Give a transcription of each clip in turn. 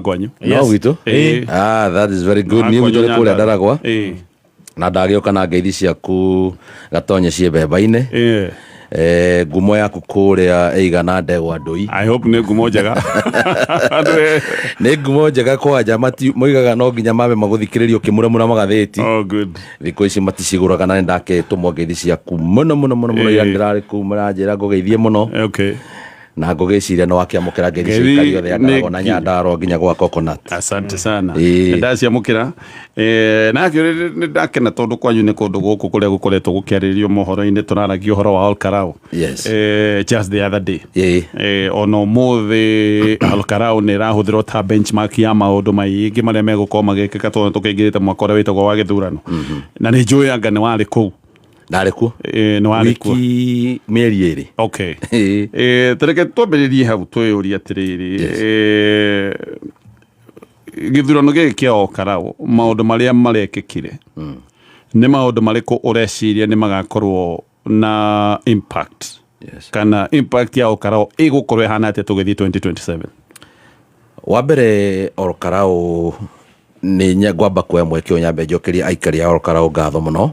Kwanyu. No gwitũ. Ĩĩ. Ah, that is very good. Wa Niĩ gwitũ kwanyu nĩ kũrĩa Nyandarua. Ndaragwa. Na ndagĩũka na ngeithi ciaku Gatonye ciĩ mbemba-inĩ. Ngumo yaku kũrĩa ĩigana ndegwa ndũi. I hope nĩ ngumo njega. Andũ Nĩ ngumo njega kwanja moigaga no nginya mambe magũthikĩrĩria ũkĩmuramura magathĩti. Oh, good. Thikũ ici maticigũraga na nĩ ndakĩtũmwo ngeithi ciaku mũno mũno mũno mũno. Ira ndĩrarĩ kũu maranjĩra ngũgeithie mũno. Na ngũgĩciria nĩ wakĩamũkĩra ngeithi cia Ngeithi ikari othe ya Ndaragwa na Nyandarua nginya gwa Coconut. Asante sana. Ĩĩ. Ndaciamũkĩra. Na nĩ ndakena tondũ kwanyu nĩ kũndũ gũkũ kũrĩa gũkoretwo gũkĩarĩrĩrio mohoro-inĩ, tũraragia ũhoro wa Olkarau. Just the other day. Ona ũmũthĩ Olkarau nĩ ĩrahũthĩrwo ta benchmark ya maũndũ maingĩ marĩa megũkorwo magĩkĩka tondũ tũkĩingĩrĩte mwaka ũrĩa wĩtagwo wa gĩthurano. Na nĩ njũĩ anga nĩ warĩ kũu. Ndarĩ kuo. Nĩ warĩ kuo. Wiki mĩeri 2. Okay. Tareke twambĩrĩrie hau twĩyũrie atĩrĩrĩ, gĩthurano gĩkĩ kĩa Olkarau, maũndũ marĩa marekĩkire nĩ maũndũ marĩkũ ũreciria nĩ magakorwo na impact, kana impact ya Olkarau ĩgũkorwo ĩhana atĩa tũgĩthiĩ 2027? Wa mbere, Olkarau nĩ ngwamba kuoya mweke ũyũ nyambe njokerie aikari a Olkarau ngatho mũno,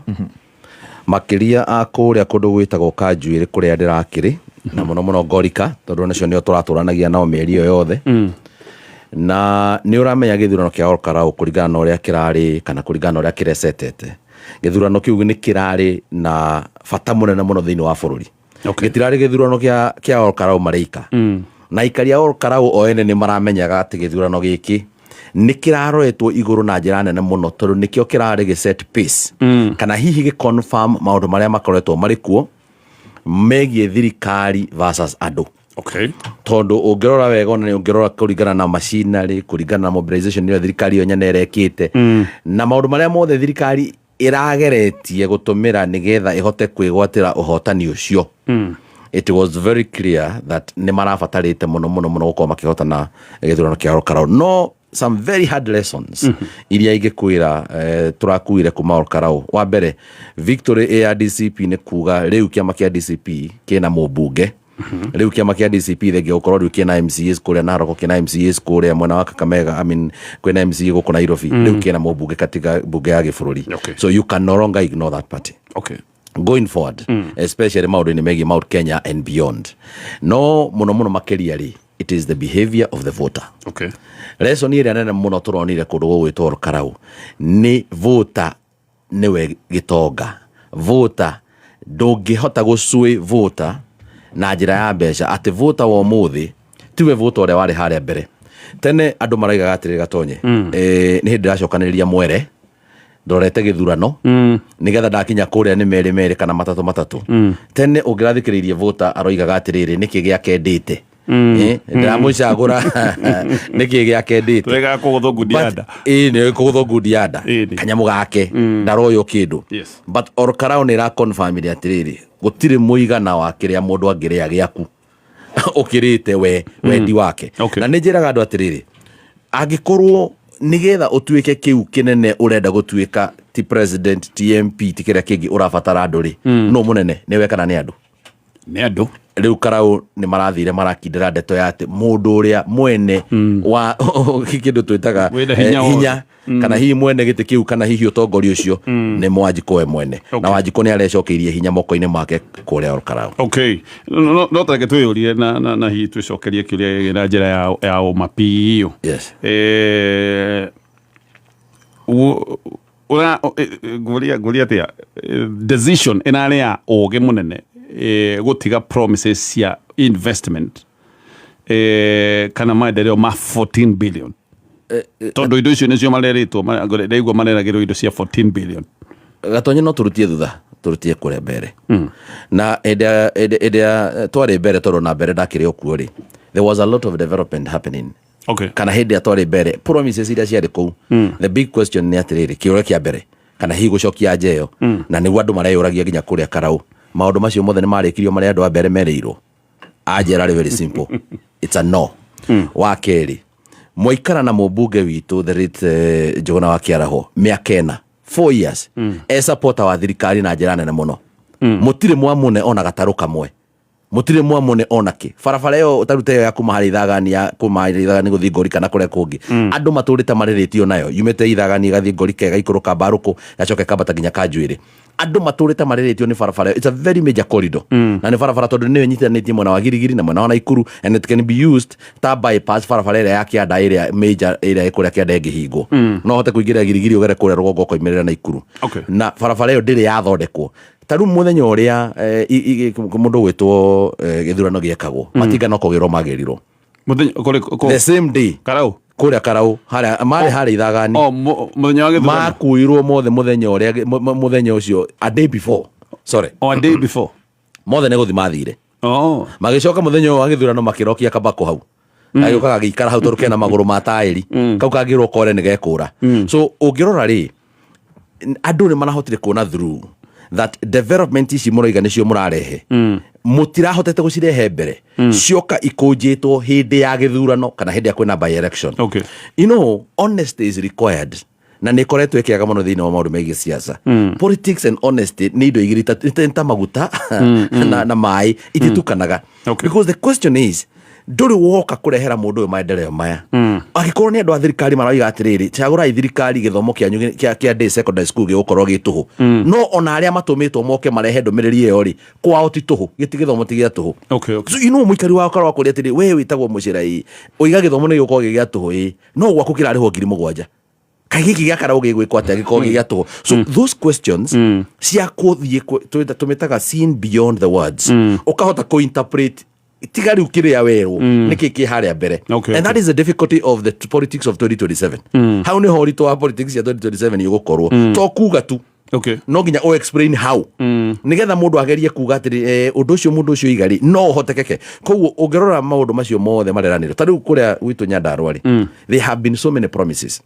makĩria a kũrĩa kũndũ gwĩtagwo Kanjuĩrĩ kũrĩa ndĩrakĩrĩ, na mũno mũno Ngorika, tondũ nacio nĩo tũratũranagia nao mĩeri ĩyo yothe. Na nĩ ũramenya gĩthurano kĩa Olkarau, kũringana na ũrĩa kĩrarĩ kana kũringana na ũrĩa kĩrecetete, gĩthurano kĩu nĩ kĩrarĩ na bata mũnene mũno thĩinĩ wa bũrũri. Gĩtirarĩ gĩthurano kĩa Olkarau marĩika, na aikari a Olkarau o ene nĩ maramenyaga atĩ gĩthurano gĩkĩ nĩ kĩraroretwo igũrũ na njĩra nene mũno, tondũ nĩkĩo kĩrarĩ gĩ set pace kana hihi gĩ confirm maũndũ marĩa makoretwo marĩ kuo megiĩ thirikari versus andũ. Tondũ ũngĩrora wega, ona nĩ ũngĩrora kũringana na machinery, kũringana na mobilization ĩrĩa thirikari ĩyo nyene ĩrekĩte na maũndũ marĩa mothe thirikari ĩrageretie gũtũmĩra nĩgetha ĩhote kwĩgwatĩra ũhotani ũcio, it was very clear that nĩ marabatarĩte mũno mũno mũno gũkorwo makĩhotana gĩthurano kĩa Olkarau. No some very hard lessons iria ingĩkwĩra tũrakuire kuma Olkarau: wa mbere, victory ya DCP nĩ kuga rĩu kĩama kĩa DCP kĩna mũmbunge. Rĩu kĩama kĩa DCP thengia gũkorwo rĩu kĩna MCAs kũrĩa Narok, kĩna MCAs kũrĩa mwena wa Kakamega, I mean, kwĩna MCA gũkũ Nairobi, rĩu kĩna mũmbunge katika mbunge ya gĩbũrũri. So you can no longer ignore that party going forward, especially maũndũ-inĩ megiĩ Mount Kenya and beyond. No mũno mũno makĩria rĩ, it is the behavior of the voter. Lesson ĩrĩa nene mũno tũronire kũndũ gũgwĩtwo Olkarau nĩ voter nĩwe gĩtonga. Voter ndũngĩhota gũcui voter na njĩra ya mbeca, atĩ voter wa ũmũthĩ tiwe voter ũrĩa warĩ harĩa mbere. Tene andũ maraigaga atĩrĩrĩ, Gatonye, nĩ hĩndĩ ndĩracokanĩrĩria mwere ndorete gĩthurano nĩgetha ndakinya kũrĩa nĩ merĩ merĩ kana matatũ matatũ. Tene ũngĩrathikĩrĩirie voter aroigaga atĩrĩrĩ, nĩkĩ gĩakendĩte? Ndĩramũcagũra nĩkĩ gĩakendĩte? Twega kũgũthwo ngundi ya nda. Ĩĩ, nĩ kũgũthwo ngundi ya nda. Kanyamũ gake ndaroywo kĩndũ. But Olkarau nĩ ĩraconfirmire atĩrĩrĩ, gũtirĩ mũigana wa kĩrĩa mũndũ angĩrĩa gĩaku ũkĩrĩte we wendi wake. Na nĩ njĩraga andũ atĩrĩrĩ, angĩkorwo nĩgetha ũtuĩke kĩu kĩnene ũrenda gũtuĩka, ti president, ti MP, ti kĩrĩa kĩngĩ, ũrabatara andũ rĩ, no mũnene nĩwe kana nĩ andũ? Nĩ andũ. Rĩu Karau nĩ marathire marakindĩra ndeto ya atĩ mũndũ ũrĩa mwene wa kĩndũ twĩtaga Wĩna hinya wothe. Hinya kana hihi mwene gĩtĩ kĩu kana hihi ũtongoria ũcio nĩ Mwanjikũ we mwene, na Wanjikũ nĩ arecokeirie hinya moko-inĩ make kũrĩa Olkarau. Okay, no tareke twĩyũrie na hihi twĩcokerie kĩũria gĩkĩ na njĩra ya ũma biũ. Ũra ngũria atĩa, decision ĩrarĩ ya ũgĩ mũnene gũtiga promises cia investment kana maendeleo ma 14 billion, tondũ indo icio nĩcio marerĩtwo, ndaigua mareragĩrwo indo cia 14 billion? Gatonye, no tũrutie thutha, tũrutie kũrĩa mbere na hĩndĩ ĩrĩa twarĩ mbere, tondũ na mbere ndakĩrĩ o kuo rĩ, there was a lot of development happening. Kana hĩndĩ ĩrĩa twarĩ mbere, promises iria ciarĩ kũu, the big question nĩ atĩrĩrĩ, kĩũria kĩa mbere kana hihi gũcokia nja ĩyo, na nĩguo andũ mareyũragia nginya kũrĩa Karau, maũndũ macio mothe nĩ marĩkirio marĩa andũ a mbere merĩirwo? Anja ĩrarĩ very simple, it's a no. Wa kerĩ, mwaikara na mũmbunge witũ the late Njũgũna wa Kĩaraho mĩaka 4, 4 years, e supporter wa thirikari na njĩra nene mũno, mũtirĩ mwamũne ona gatarũ kamwe. Mũtirĩ mwamone onakĩ barabara ĩyo tarute ĩyo ya kuma harĩ Ithagani, ya kuma harĩ Ithagani gũthiĩ Ngori kana kũrĩa kũngĩ. Andũ matũrĩte marĩrĩtio nayo, yumĩte Ithagani ĩgathiĩ Ngorika, ĩgaikũrũka Mbarũkũ, ĩgacoka ĩkambata nginya Kanjuĩrĩ. Andũ matũrĩte marĩrĩtio nĩ barabara ĩyo. It's a very major corridor, na nĩ barabara tondũ nĩyo ĩnyitithanĩtie mwena wa Girigiri na mwena wa Naikuru, and it can be used ta bypass barabara ĩrĩa ya kĩanda, ĩrĩa major ĩrĩa ĩ kũrĩa kĩanda ĩngĩhingwo, no hote kũingĩra Girigiri, ũgere kũrĩa rũgongo, ũkoimĩrĩra Naikuru. Na barabara ĩyo ndĩrĩ yathondekwo. Ta rĩu mũthenya ũrĩa mũndũ gwĩtwo gĩthurano gĩekagwo, matinga no kũgĩrwo magĩrirwo. Mũthenya kũrĩ The same day. Karau. Kũrĩa Karau, harĩa marĩ, harĩa Ithagani. Oh, mũthenya wa gĩthurano. Makuirwo mothe mũthenya ũrĩa mũthenya ũcio, a day before, sorry. Oh, a day before. Mothe nĩ gũthi mathire. Magĩcoka mũthenya ũyũ wa gĩthurano makĩrokia kabako hau, gagĩũka gagĩikara hau tondũ kena magũrũ ma taĩri. Kau kangĩrwo kore nĩ gekũra. So ũngĩrora rĩ, andũ nĩ marahotire kuona through that development ici mũroiga nĩcio mũrarehe, mũtirahotete gũcirehe mbere. Cioka ikũnjĩtwo hĩndĩ ya gĩthurano kana hĩndĩ ya kwĩna by election. Honesty is required, na nä ĩkoretwo ĩkĩaga mũno thĩinĩ wa maũndũ megiĩ siasa. Politics and honesty nĩ indo igĩrĩ ta maguta na maĩ, ititukanaga. Because the question is, ndũrĩ woka kũrehera mũndũ ũyũ maendeleo maya. Angĩkorwo nĩ andũ a thirikari maroiga atĩrĩrĩ, cagũrai thirikari, gĩthomo kĩanyu kĩa day secondary school gĩgũkorwo gĩ tũhũ, no ona arĩa matũmĩtwo moke marehe ndũmĩrĩri ĩyo rĩ, kwao ti tũhũ, gĩti gĩthomo ti gĩa tũhũ. So mũikari wa korwo akũria atĩrĩ, we wĩtagwo mũcĩra ĩ, ũiga gĩthomo nĩ gĩgũkorwo gĩ gĩa tũhũ ĩ, no gwaku kĩrarĩhwo 7,000, kaĩ gĩkĩ gĩa Karau gĩgwĩkwo atĩa gĩkorwo gĩ gĩa tũhũ? So those questions cia kũthiĩ tũmĩtaga seen beyond the words, ũkahota kũ-interpret tiga rĩu kĩrĩa werwo nĩkĩ kĩ harĩa mbere. And that is the difficulty of the politics of 2027. Hau nĩho ũritũ wa politics ya 2027 ũgũkorwo, to kuga tu. No nginya o explain how, nigetha mũndũ agerie kuga atĩrĩ, ũndũ ũcio mũndũ ũcio iga rĩ, no ũhotekeke. Koguo ũngĩrora maũndũ macio mothe mareranĩrwo, ta rĩu kũrĩa gwitũ Nyandarũa rĩ, there have been so many promises.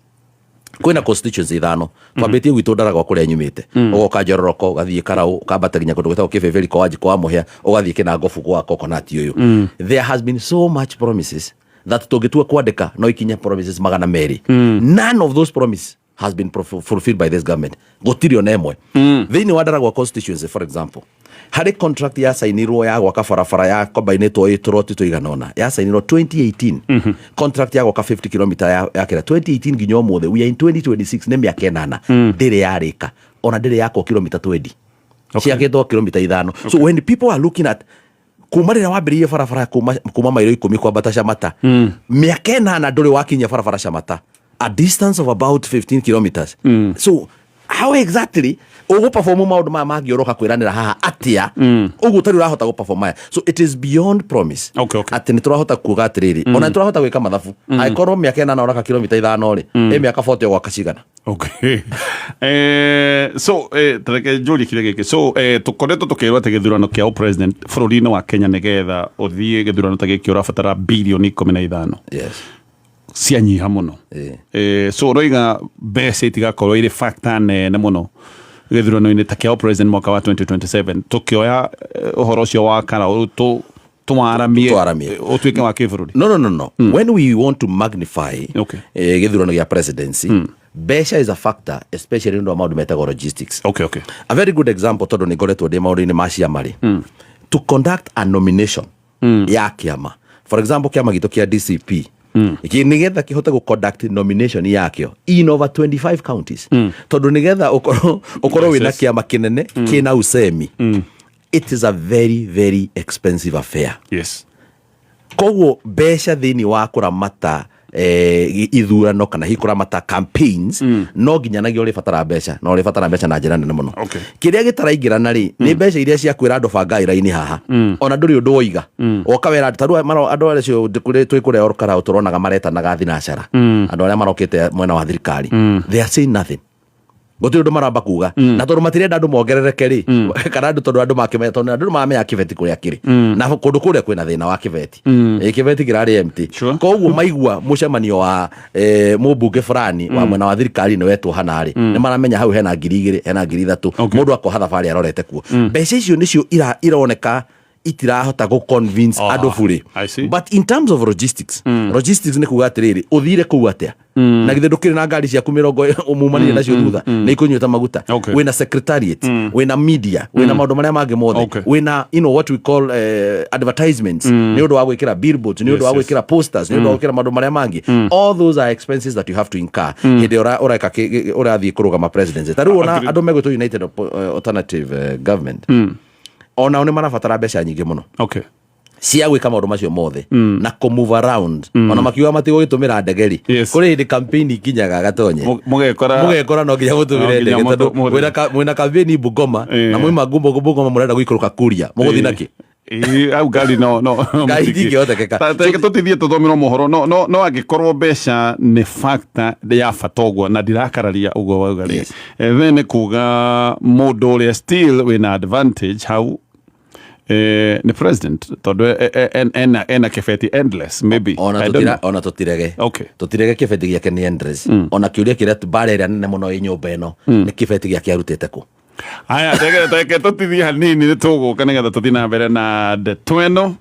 Kwĩna constituency ithano twambĩtie gwitũ Ndaragwa kũrĩa nyumĩte, ũgoka Njororoko, ũgathiĩ Karau, ũkambata nginya kũndũ gwĩtagwo Kĩbĩbĩri kwa Wanjikũ wa Mũhĩa, ũgathiĩ Kĩnangobu gwa Coconut ũyũ. There has been so much promises that tũngĩtua kwandĩka no ikinye promises 200. None of those promises has been fulfilled by this government. Gũtirĩ ona ĩmwe. Thĩinĩ wa Ndaragwa constituency, for example, harĩ contract yacainirwo ya gwaka barabara ya kombainĩtwo ĩ tũroti tũigana ũna, yacainirwo 2018, contract ya gwaka 50 km ya kĩra 2018 nginya ũmũthĩ, we are in 2026, nĩ mĩaka 8, ndĩrĩ yarĩka, ona ndĩrĩ yakwo kilomita 20. Ciakĩtwo kilomita 5. So when people are looking at kuma rĩrĩa wambĩrĩirie barabara kuma mairo 10 kwambata Camata, mĩaka 8 ndũrĩ wakinyia barabara Camata, a distance of about 15 kilometers. So how exactly ũgũperform maũndũ maya mangĩ ũroka kwĩranĩra haha atĩa ũguo ũtarĩ ũrahota gũperform maya? So it is beyond promise. Atĩ nĩ tũrahota kuga atĩrĩrĩ, ona nĩ tũrahota gwĩka mathabu, angĩkorwo mĩaka 8 ũraka kilomita 5 rĩ, ĩ mĩaka 40 ũgwaka cigana? Okay. So tareke njũrie kĩrĩa gĩkĩ. So tũkoretwo tũkĩrwo atĩ gĩthurano kĩa president bũrũri-inĩ wa Kenya, nĩgetha ũthiĩ gĩthurano ta gĩkĩ, ũrabatara birioni 15. Cianyiha mũno. So ũroiga mbeca itigakorwo irĩ factor nene mũno gĩthurano-inĩ ta kĩa president mwaka wa 2027, tũkĩoya ũhoro ũcio wa Karau tũwaramie? Tũwaramie. Ũtuĩke wa kĩbũrũri. No. When we want to magnify gĩthurano gĩa presidency, mbeca is a factor, especially nĩ ũndũ wa maũndũ metagwo logistics. A very good example, tondũ nĩ ngoretwo ndĩ maũndũ-inĩ ma ciama rĩ, to conduct a nomination ya kĩama, for example kĩama gitũ kĩa DCP, nĩgetha kĩhote gũ conduct nomination yakĩo in over 25 counties, tondũ nĩgetha ũkorwo wĩna kĩama kĩnene kĩna usemi, it is a very very expensive affair. Koguo mbeca thĩinĩ wa kũramata ithurano kana hihi kũramata campaigns, no nginyanagia ũrĩbatara mbeca, na ũrĩbatara mbeca na njĩra nene mũno. Kĩrĩa gĩtaraingĩrana rĩ, nĩ mbeca iria cia kwĩra andũ bangai raini haha, ona ndũrĩ ũndũ woiga, woka wera ta rĩu andũ acio twĩ kũrĩa Olkalau tũronaga maretanaga thinacara, andũ arĩa marokĩte mwena wa thirikari, they are saying nothing, gũtirĩ ũndũ maramba kuga, na tondũ matirenda andũ mongerereke rĩ, kana andũ, tondũ andũ makĩmenya, tondũ andũ mamenya kĩbeti kũrĩa kĩrĩ, na kũndũ kũrĩa kwĩna thĩna wa kĩbeti. Kĩbeti kĩrarĩ empty. Koguo maigua mũcemanio wa mũmbunge fulani wa mwena wa thirikari nĩ wetwo hana rĩ, nĩ maramenya hau hena 2,000, hena 3,000. Mũndũ akoha thabarĩ arorete kuo. Mbeca icio nĩcio ironeka. Itirahota gũ convince Ah, andũ fully. I see. But in terms of logistics, logistics nĩ kuga atĩrĩrĩ, ũthire kũu atĩa na githĩ ndũkĩrĩ na ngari ciaku 20 umumanire nacio thutha nĩ ikũnyuĩte maguta? Wĩna secretariat, wĩna media, wĩna maũndũ marĩa mangĩ mothe, wĩna what we call advertisements, nĩ ũndũ wa gwĩkĩra billboards, nĩ ũndũ wa gwĩkĩra posters, nĩ ũndũ wa gwĩkĩra maũndũ marĩa mangĩ. All those are expenses that you have to incur hĩndĩ ĩrĩa ũreka ũrathiĩ kũrũgama presidency. Ta rĩu ona andũ megwĩtwo United Alternative Government, onao nĩ marabatara mbeca nyingĩ mũno cia gwĩka maũndũ macio mothe na kũ move around, ona makiuga matigũgĩtũmĩra ndege rĩ. Kũrĩ hĩndĩ campaign ikinyaga, Gatonye, Mũgekora mũgekora no nginya mũtũmĩre No nginya ndege, tondũ mwĩna campaign Bungoma na mwima Bungoma mũrenda gũikũrũka Kuria, mũgũthiĩ nakĩ? Ĩĩ, au ngari no Ngari itingĩhotekeka. Reke tũtithie tũthomere mohoro, no angĩkorwo mbeca nĩ factor ya bata ũguo, na ndirakararia ũguo wauga rĩ, then nĩ kuga mũndũ ũrĩa still wĩna advantage hau nĩ president, tondũ ena kĩbeti endless maybe. Ona I don't know. Ona tũtirege. Tũtirege kĩbeti gĩake nĩ endless. Ona kĩũria kĩrĩa mbara ĩrĩa nene mũno ĩ nyũmba ĩno nĩ kĩbeti gĩake arutĩte kũ? Aya, reke tũtithie hanini, nĩ tũgũka nĩgetha tũthiĩ na mbere na ndeto ĩno.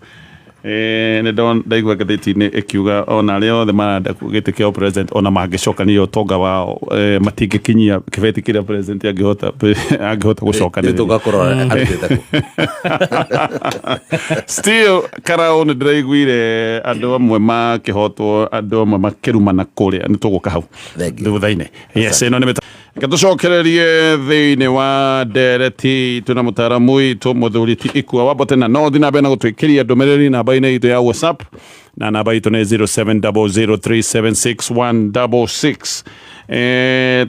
Nĩ ndaigua ngathĩti-inĩ ĩkiuga ona arĩa othe marenda gĩtĩ kĩa president, ona mangĩcokania ũtonga wao, matingĩkinyia kĩbeti kĩrĩa president angĩhota Rĩu gũcokanĩrĩria. Tũgakũrora arutĩte kũ. Still Karau, nĩ ndĩraiguire andũ amwe makĩhotwo, andũ amwe makĩrumana kũrĩa. Nĩ tũgũka hau Thank you. thutha-inĩ. Yes, ĩno nĩ reke tũcokererie thĩinĩ wa ndereti itũ na mũtaaramu witũ, mũthuri ti Ikua Wambote, na no ũthiĩ na mbere na gũtwĩkĩria ndũmĩrĩri namba-inĩ itũ ya WhatsApp, na namba itũ nĩ 0700376166.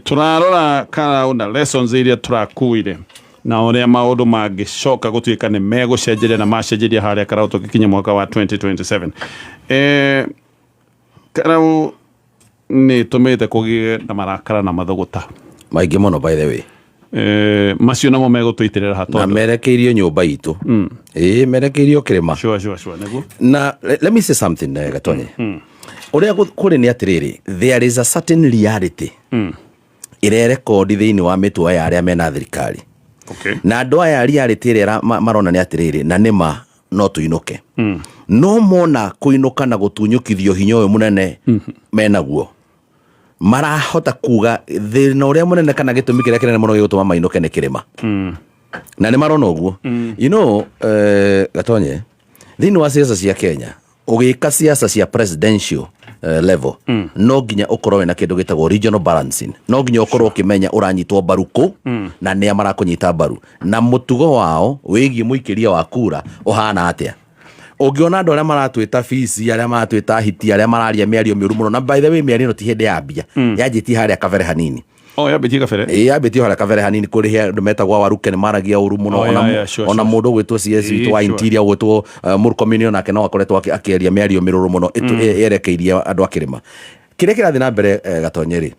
Tũrarora Karau na lessons iria tũrakuire na ũrĩa maũndũ mangĩcoka gũtuĩka nĩ megũcenjeria na macenjeria harĩa Karau tũgĩkinya mwaka wa 2027. Karau nĩ ĩtũmĩte kũgĩe na marakara na mathũgũta maingĩ mũno, by the way. Macio namo megũtũitĩrĩra ha Na tondũ merekeirio nyũmba itũ, ĩĩ, merekeirio kĩrĩma. Sure, nĩguo. Na let me say something, Gatonye. Ũrĩa kũrĩ nĩ atĩrĩrĩ, there is a certain reality ĩrerekondi thĩinĩ wa mĩtwe ya arĩa mena thirikari. Na andũ aya, reality ĩrĩa marona nĩ atĩrĩrĩ, na nĩma no tũinũke, no mona kũinũka na gũtunyũkithio hinya ũyũ mũnene menaguo, marahota kuga thĩna ũrĩa mũnene kana gĩtũmi kĩrĩa kĩnene mũno gĩgũtũma mainũke nĩ kĩrĩma, na nĩ marona ũguo. Gatonye, thĩinĩ wa siasa cia Kenya, ũgĩka siasa cia presidential level, no nginya ũkorwo wĩna kĩndũ gĩtagwo regional balancing. No nginya ũkorwo ũkĩmenya ũranyitwo mbaru kũ na nĩa marakũnyita mbaru, na mũtugo wao wĩgiĩ mũikĩria wa kura ũhana atĩa. Ũngĩona andũ arĩa maratwĩta bici, arĩa maratwĩta hiti, arĩa mararia mĩario mĩũru mũno, na by the way, mĩario ĩno ti hĩndĩ yambia, yanjĩtie harĩa kabere hanini. Oh, yambĩtie kabere. Ĩĩ, yambĩtie harĩa kabere hanini. Kũrĩ andũ metagwo Waruke, nĩ maragia ũru mũno. Ona ona mũndũ ũgwĩtwo CS witũ wa interior ũgwĩtwo Murkomen, onake no akoretwo akĩaria mĩario mĩrũrũ mũno yerekeirie andũ a kĩrĩma. Kĩrĩa kĩrathiĩ na mbere, Gatonye rĩ,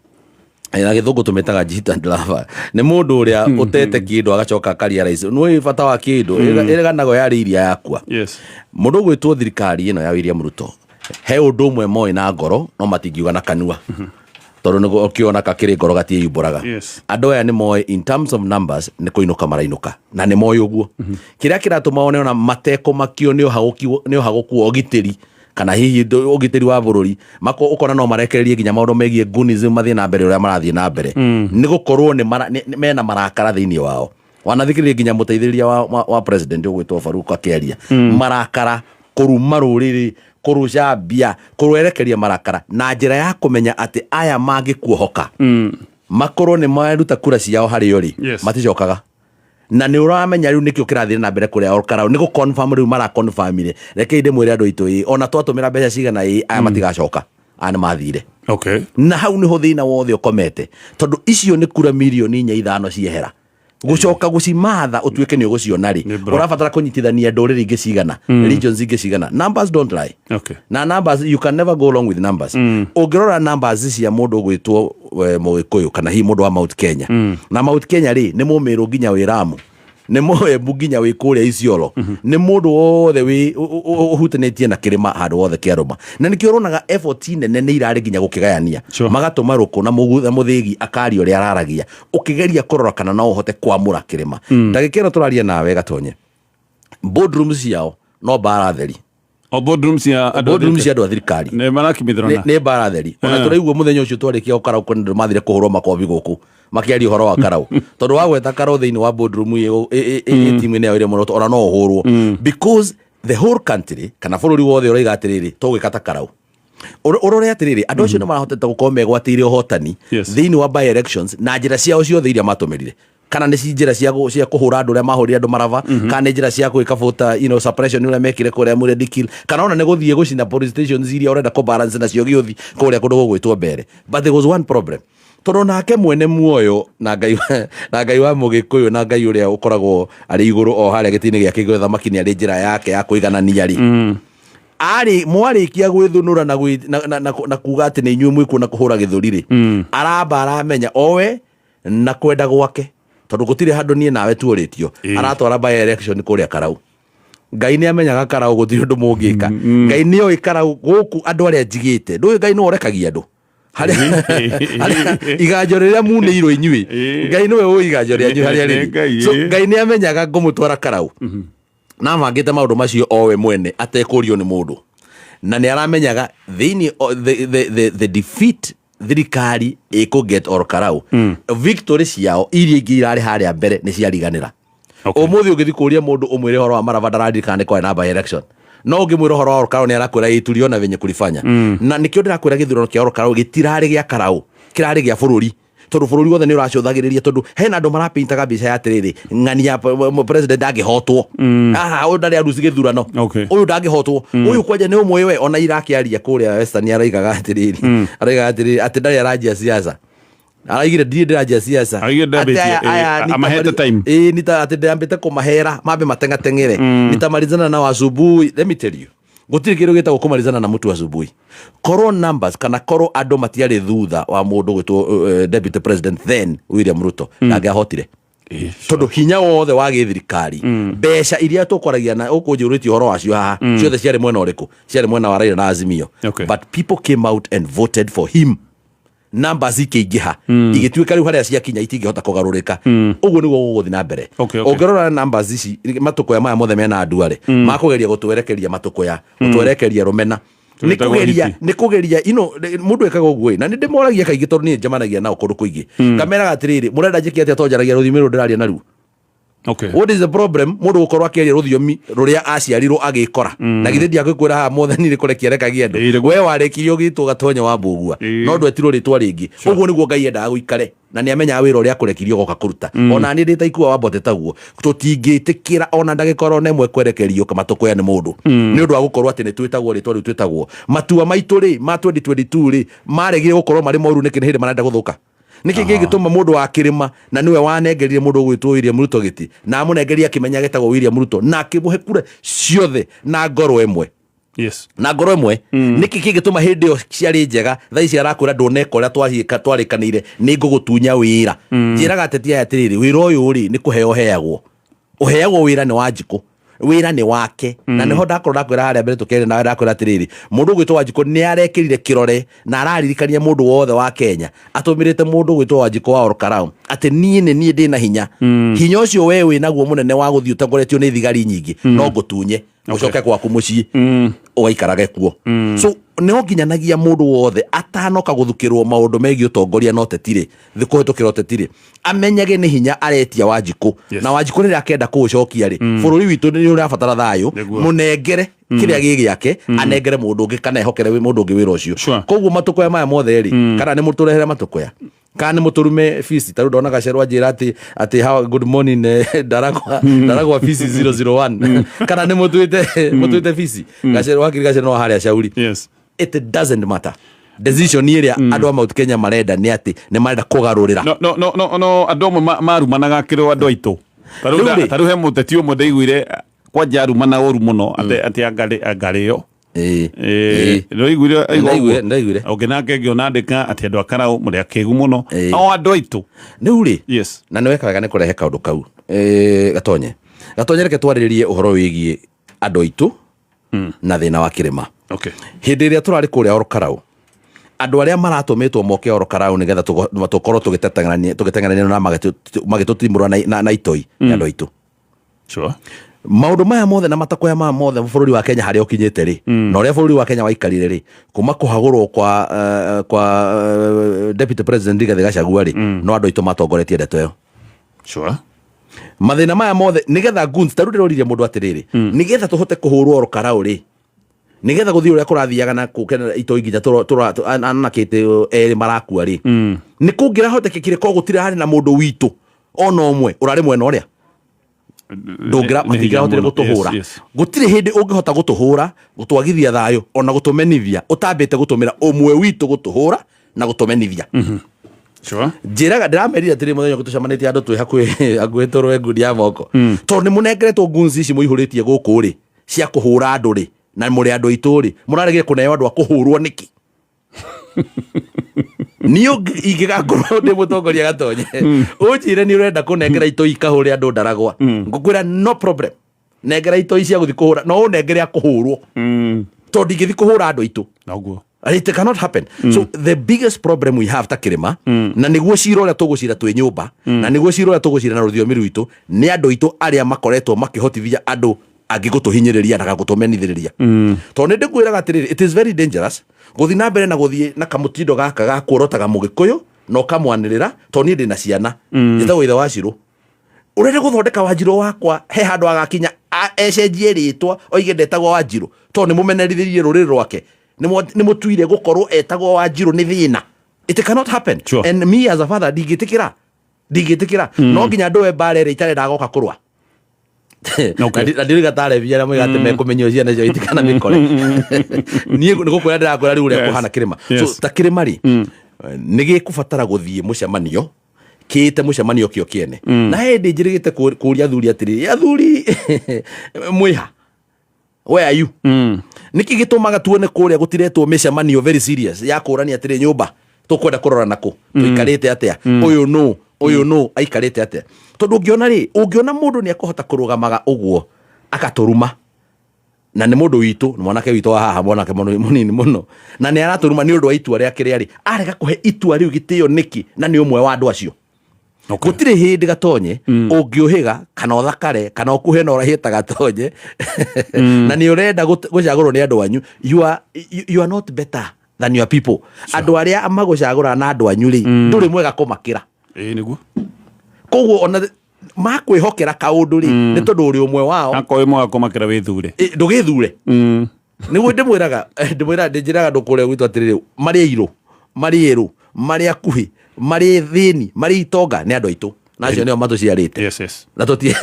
na gĩthũngũ tũmĩtaga jitter lover, nĩ mũndũ ũrĩa ũtete kĩndũ agacoka akarealize nĩ bata wa kĩndũ ĩrĩganagwo yarĩ iria yakua. Mũndũ ũgwĩtwo thirikari ĩno ya William Ruto, he ũndũ ũmwe moĩ na ngoro no matingiuga na kanua, tondũ nĩguo ũkĩona kakĩrĩ ngoro gatiĩyumbũraga. Andũ aya nĩ moĩ in terms of numbers nĩ kũinũka marainũka, na nĩ moĩ ũguo. Kĩrĩa kĩratũma one ona matekũmakio nĩ ũhagũku wa ũgitĩri kana hihi ũgitĩri wa bũrũri mako, ũkona no marekererie nginya maũndũ megiĩ gunism mathiĩ na mbere ũrĩa marathiĩ na mbere, nĩ gũkorwo mena marakara thĩinĩ wao. Wanathikĩrĩria nginya mũteithĩrĩria wa president ũgwĩtwo Faruk akĩaria marakara, kũruma rũrĩrĩ, kũrũcambia, kũrwerekeria marakara na njĩra ya kũmenya atĩ aya mangĩkuohoka makorwo nĩ maruta kura ciao harĩo rĩ, maticokaga. Na nĩ ũramenya rĩu nĩkĩo kĩrathiĩ na mbere kũrĩa Olkarau, nĩ gũ-confirm rĩu maraconfirmire. Rekei ndĩmwĩre andũ aitũ, ĩ ona twatũmĩra mbeca cigana, ĩ aya matigacoka, aya nĩ mathire. Na hau nĩho thĩna wothe ũkomete, tondũ icio nĩ kura mirioni 4, 5 ciehera, gũcoka gũcimatha ũtuĩke nĩ ũgũciona rĩ, Nĩ bro. ũrabatara kũnyitithania ndũrĩrĩ ingĩ cigana, regions ingĩ cigana. Numbers don't lie. Na numbers, you can never go wrong with numbers. Ũngĩrora numbers cia mũndũ ũgwĩtwo Mũgĩkũyũ kana hihi mũndũ wa Mount Kenya, na Mount Kenya rĩ, nĩ mũmĩrũ nginya wĩ Lamu, nĩ mũembu nginya wĩ kũrĩa Isiolo, nĩ mũndũ wothe wĩ ũhutanĩtie na kĩrĩma handũ wothe kĩarũma, na nĩkĩo ũronaga effort nene nĩ irarĩ nginya gũkĩgayania. Magatũma rũkũ na na mũthĩgi akaria ũrĩa araragia, ũkĩgeria kũrora kana no ũhote kwamũra kĩrĩma. Ndagĩka ĩno tũraria nawe, Gatonye, Boardroom ciao no mbara theri. O boardroom cia andũ Boardroom cia andũ a thirikari nĩ marakimithirana. Nĩ mbara theri. Ona tũraigua mũthenya ũcio twarĩkia gũkarau kwĩna andũ mathire kũhũrwo makobi gũkũ makĩaria ũhoro wa karau, tondũ wagweta karau thĩinĩ wa boardroom ĩ timu-inĩ yao ĩrĩa mũno ona no ũhũrwo, because the whole country kana bũrũri wothe ũroiga atĩrĩrĩ, tũgwĩka ta karau. Ũrore atĩrĩrĩ, andũ acio nĩ marahotete gũkorwo megwatĩire ũhotani thĩinĩ wa by elections na njĩra ciao ciothe iria matũmĩrire, kana nĩ njĩra cia kũhũra andũ ũrĩa mahũrire andũ maraba, kana nĩ njĩra cia gwĩka voter suppression ũrĩa mekire kũrĩa Muredikil, kana ona nĩ gũthiĩ gũcina police stations iria ũrenda kũ balance nacio gĩũthi kũrĩa kũndũ gũgwĩtwo mbere. But there was one problem, tondũ nake mwene muoyo na Ngai na Ngai wa mũgĩkũyũ na Ngai ũrĩa ũkoragwo arĩ igũrũ o harĩa gĩtĩ-inĩ gĩake gĩa ũthamaki nĩ arĩ njĩra yake ya kũiganania rĩ, arĩ mwarĩkia gwĩthũnũra na, gwĩ- na, na, na, na kuga atĩ nĩ inyuĩ mwĩkuo na kũhũra gĩthũri rĩ, aramba aramenya owe na kwenda gwake, tondũ gũtirĩ handũ niĩ nawe tuorĩtio. Aratwara by election kũrĩa Karau. Ngai nĩ amenyaga Karau gũtirĩ ũndũ mũngĩka. Ngai nĩ oĩ Karau gũkũ andũ arĩa njigĩte. Ndũĩ Ngai nĩwe ũrekagia andũ harĩa iganjo rĩrĩa munĩirwo inyuĩ. Ngai nĩwe ũĩ iganjo rĩanyu harĩa Nĩ rĩrĩ. Ngai, So Ngai nĩ amenyaga ngũmũtwara Karau na mangĩte maũndũ macio owe mwene atekũrio nĩ mũndũ, na nĩ aramenyaga thĩinĩ the defeat thirikari ĩkũ get or Karau, victory ciao iria ingĩ irarĩ harĩa mbere nĩ ciariganĩra. Ũmũthĩ ũngĩthiĩ kũria mũndũ ũmwĩre ũhoro wa maraba, ndararirikana nĩ kwarĩ na by election, no ũngĩmwĩra ũhoro wa Orkarau nĩ arakwĩra ĩ tuliona venye kulifanya. Na nĩkĩo ndĩrakwĩra gĩthurano kĩa Orkarau gĩtirarĩ gĩa Karau, kĩrarĩ gĩa bũrũri, tondũ bũrũri wothe nĩ ũracũthagĩrĩria, tondũ hena andũ marapintaga mbica ya atĩrĩrĩ, ng'ania president ndangĩhotwo aha, ũyũ ndarĩ aruci gĩthurano, ũyũ ndangĩhotwo, ũyũ kwanja nĩ ũmwe we ona irakĩaria kũrĩa Western araigaga atĩrĩrĩ atĩ ndarĩ aranjia siasa, araigire ndirĩ ndĩranjia siasa. Araigire Atĩ ndambĩtie, aya amahete time. Ĩĩ, nita atĩ ndĩambĩte kũmahera mambe mateng'ateng'ere, nitamalizana nao asubuhi. Let me tell you, gũtirĩ kĩndũ gĩtagwo kũmalizana na mũtu asubuhi. Korwo numbers kana korwo andũ matiarĩ thutha wa mũndũ gwĩtwo deputy president then William Ruto, ndangĩahotire, tondũ hinya wothe wa gĩthirikari, mbeca iria tũkwaragia na ũkũnjũrĩtie ũhoro wacio haha, ciothe ciarĩ mwena ũrĩkũ? Ciarĩ mwena wa Raila na Azimio. But people came out and voted for him. Numbers ikĩingĩha, igĩtuĩka rĩu harĩa ciakinya itingĩhota kũgarũrĩka. Ũguo nĩguo gũgũthiĩ na mbere. Ũngĩrora numbers ici, matũkũya maya mothe mena andũ arĩ makũgeria gũtwerekeria matũkũya, gũtwerekeria rũmena, nĩ Tũgĩtagwo kũgeria hiti. Nĩ kũgeria ino mũndũ ekaga ũguo ĩ, na nĩ ndĩmoragia kaingĩ tondũ niĩ njemanagia nao kũndũ kũingĩ, ngameraga atĩrĩrĩ, mũrenda njĩke atĩa? Tonjaragia rũthiomi rũrũ ndĩraria naruo. What is the problem mũndũ gũkorwo akĩaria rũthiomi rũrĩa aciarirwo agĩkora? Na githĩ ndiakwĩkwĩra haha Mwathani nĩ kũrekia arekagia andũ? We warĩkirie ũgĩtwo Gatonyo wa Mbũgua, no ndwetirwo rĩtwa rĩngĩ. Ũguo nĩguo Ngai endaga gũikare, na nĩ amenyaga wĩra ũrĩa akũrekirie ũgoka kũruta. Ona niĩ ndĩ ta ikua wa mbote taguo, tũtingĩtĩkĩra ona ndagĩka oro na ĩmwe kwerekerio matũkũya nĩ mũndũ, nĩ ũndũ wa gũkorwo atĩ nĩ twĩtagwo rĩtwa rĩu twĩtagwo. Matua maitũ rĩ ma 2022 rĩ maregire gũkorwo marĩ moru nĩkĩ? Nĩ hĩndĩ marenda gũthũka nĩkĩ gĩgĩtũma mũndũ wa kĩrĩma na nĩwe wanengerire mũndũ ũgwĩtwo William Ruto gĩtĩ, na amũnengeria akĩmenya getagwo William Ruto, na akĩmũhe kura ciothe na ngoro ĩmwe? Na ngoro ĩmwe. Nĩkĩ kĩngĩtũma hĩndĩ ĩyo ciarĩ njega, thaa ici arakwĩra ndũneka ũrĩa twarĩkanĩire, nĩ ngũgũtunya wĩra? Njĩraga ateti aya atĩrĩrĩ, wĩra ũyũ rĩ nĩ kũheo ũheagwo, ũheagwo wĩra nĩ Wanjikũ, wĩra nĩ wake. Na nĩho ndakorwo ndakwĩra harĩa mbere tũkĩaria nawe, ndakwĩra atĩrĩrĩ, mũndũ ũgwĩtwo Wanjikũ nĩ arekĩrire kĩrore na araririkania mũndũ wothe wa Kenya atũmĩrĩte mũndũ ũgwĩtwo Wanjikũ wa Orkarau atĩ niĩ nĩ niĩ ndĩna hinya. Hinya ũcio we wĩ naguo mũnene wa gũthiĩ ũtongoretio nĩ thigari nyingĩ, no ngũtunye ũcoke gwaku mũciĩ ũgaikarage kuo. So no nginyanagia mũndũ wothe atanoka gũthukĩrwo maũndũ megiĩ ũtongoria na ũteti-rĩ, kũhĩtũkĩra ũteti-rĩ, amenyage nĩ hinya aretia Wanjikũ. Na Wanjikũ rĩrĩa akenda kũũcokia rĩ, bũrũri witũ nĩ ũrabatara thayũ. Mũnengere kĩrĩa gĩ gĩake, anengere mũndũ ũngĩ kana ehokere mũndũ ũngĩ wĩra ũcio. Koguo matũkũya maya mothe rĩ, kana nĩ mũtũrehere matũkũya kana nĩ mũtũrume fees, ta rĩu ndona Gacerwa anjĩra atĩ how good morning, ndaragwa fees 001, kana nĩ mũtuĩte fees Gacerwa, wakiri Gacerwa no harĩa Shauri. It doesn't matter. Decision ĩrĩa andũ a Mount Kenya marenda nĩ atĩ nĩ marenda kũgarũrĩra. No andũ amwe marumanaga kĩrĩ andũ aitũ. Ta rĩu Rĩu rĩ- Ta rĩu he mũteti ũmwe ndaiguire kwanja arumana ũru mũno atĩ angarĩo. Nĩwaiguire? Ndaiguire. Ũngĩ nake ngĩona andĩka atĩ andũ a Karau mũrĩ akĩgu mũno. O andũ aitũ. Rĩu rĩ, na nĩ weka wega nĩ kũrehe kaũndũ kau. Gatonye, Gatonye, reke twarĩrĩrie ũhoro wĩgiĩ andũ aitũ na thĩna wa kĩrĩma. Hĩndĩ ĩrĩa tũrarĩ kũrĩa Orkarau, andũ arĩa maratũmĩtwo moke Orkarau nĩgetha tũkorwo tũgĩteng'erania na magĩtũtimũra na itoi nĩ andũ aitũ. Maũndũ maya mothe na matakoya maya mothe bũrũri wa Kenya harĩa ũkinyĩte rĩ, na ũrĩa bũrũri wa Kenya waikarire rĩ, kuma kũhagũrwo kwa Deputy President Rigathĩ Gachagua rĩ, no andũ aitũ matongoretie ndeto ĩyo. Mathĩna maya mothe nĩgetha goons, ta rĩu ndĩroririe mũndũ atĩrĩrĩ, nĩgetha tũhote kũhũrwo Ol Karau rĩ, nĩgetha gũthiĩ ũrĩa kũrathiaga na kũkenera itoi nginya anakĩte erĩ marakua rĩ, nĩ kũngĩrahotekekire korwo gũtirĩ harĩ na mũndũ witũ ona ũmwe ũrarĩ mwena ũrĩa ndũngĩra Nĩ hinya matingĩrahotire mũno. gũtũhũra. Gũtirĩ hĩndĩ ũngĩhota gũtũhũra, gũtwagithia thayũ, ona gũtũmenithia ũtambĩte gũtũmĩra ũmwe witũ gũtũhũra na gũtũmenithia. Njĩraga, ndĩramerire atĩrĩ, mũthenya ũngĩ tũcemanĩtie andũ twĩ hakuhĩ tũrũe ngundi ya moko, tondũ nĩ mũnengeretwo guns ici mũihũrĩtie gũkũ rĩ cia kũhũra andũ rĩ, na mũrĩ andũ aitũ rĩ, mũraregire kũneo andũ a kũhũrwo nĩkĩ? Niĩ ingĩgakorwo ndĩ mũtongoria Gatonye, ũnjĩre nĩ ũrenda kũnengera itoi ikahũre andũ ndaragwa, ngũkwĩra no problem, nengera itoi cia gũthiĩ kũhũra, no ũnengere a kũhũrwo, tondũ ndingĩthiĩ kũhũra andũ aitũ. Noguo. It cannot happen. So the biggest problem we have ta kĩrĩma, na nĩguo cira ũrĩa tũgũcira twĩ nyũmba, na nĩguo cira ũrĩa tũgũcira na rũthiomi rwitũ, nĩ andũ aitũ arĩa makoretwo makĩhotithia andũ angĩ gũtũhinyĩrĩria na gũtũmenithĩrĩria. Tondũ nĩ ndĩkwĩraga atĩrĩrĩ, it is very dangerous gũthiĩ na mbere na gũthiĩ na kamũtindo gaka ga kuorotaga Mũgĩkũyũ na ũkamwanĩrĩra, tondũ niĩ ndĩna ciana, njĩtagwo ithe wa Cirũ. Ũrenda gũthondeka Wanjirũ wakwa he handũ agakinya ecenjie rĩtwa, oige ndetagwo Wanjirũ, tondũ nĩ mũmenerithirie rũrĩrĩ rwake, nĩ mũtuire gũkorwo etagwo Wanjirũ nĩ thĩna. It cannot happen. And me as a father, ndingĩtĩkĩra no nginya ndũe mbara ĩrĩa itarenda agoka kũrũa. Na ndiriga tarevia arĩa moiga atĩ mekũmenywo ciana cio itikana mĩkore. Niĩ nĩ gũkwĩra ndĩrakwĩra rĩu ũrĩa kũhana kĩrĩma. So ta kĩrĩma rĩ, nĩ gĩkũbatara gũthiĩ mũcemanio kĩte mũcemanio kĩo kĩene, na hĩndĩ njĩrĩgĩte kũria athuri atĩrĩrĩ, athuri mwĩha, where are you? Nĩkĩ gĩtũmaga tuone kũrĩa gũtiretwo mĩcemanio very serious ya kũrania atĩrĩ, nyũmba tũkwenda kũrora nakũ, tũikarĩte atĩa, ũyũ nũ, ũyũ nũ aikarĩte atĩa? Tondũ ũngĩona rĩ, ũngĩona mũndũ nĩ akũhota kũrũgamaga ũguo akatũruma, na nĩ mũndũ witũ, nĩ mwanake witũ wa haha, mwanake mũnini mũno, na nĩ aratũruma nĩ ũndũ wa itua rĩake rĩarĩ arega kũhe itua rĩu gĩtĩo nĩkĩ, na nĩ ũmwe wa andũ acio? Gũtirĩ hĩndĩ Gatonye ũngĩũhĩga kana ũthakare kana ũkuhe na ũrahie ta Gatonye, na nĩ ũrenda gũcagũrwo nĩ andũ anyu, you are not better than your people. Andũ arĩa magũcagũra na andũ anyu rĩ, ndũrĩ mwega kũmakĩra. Ĩĩ, nĩguo. Koguo ona makwĩhokera kaũndũ rĩ, nĩ tondũ ũrĩ ũmwe wao. Akorwo wĩ mwega kũmakĩra, wĩthure. Ndũgĩthure. Nĩguo ndĩmwĩraga, ndĩnjĩraga andũ kũrĩa gwitũ atĩrĩrĩ, marĩ airũ, marĩ erũ, marĩ akuhĩ, marĩ thĩni, marĩ itonga, nĩ andũ aitũ, na acio nĩo matũciarĩte. Na tũti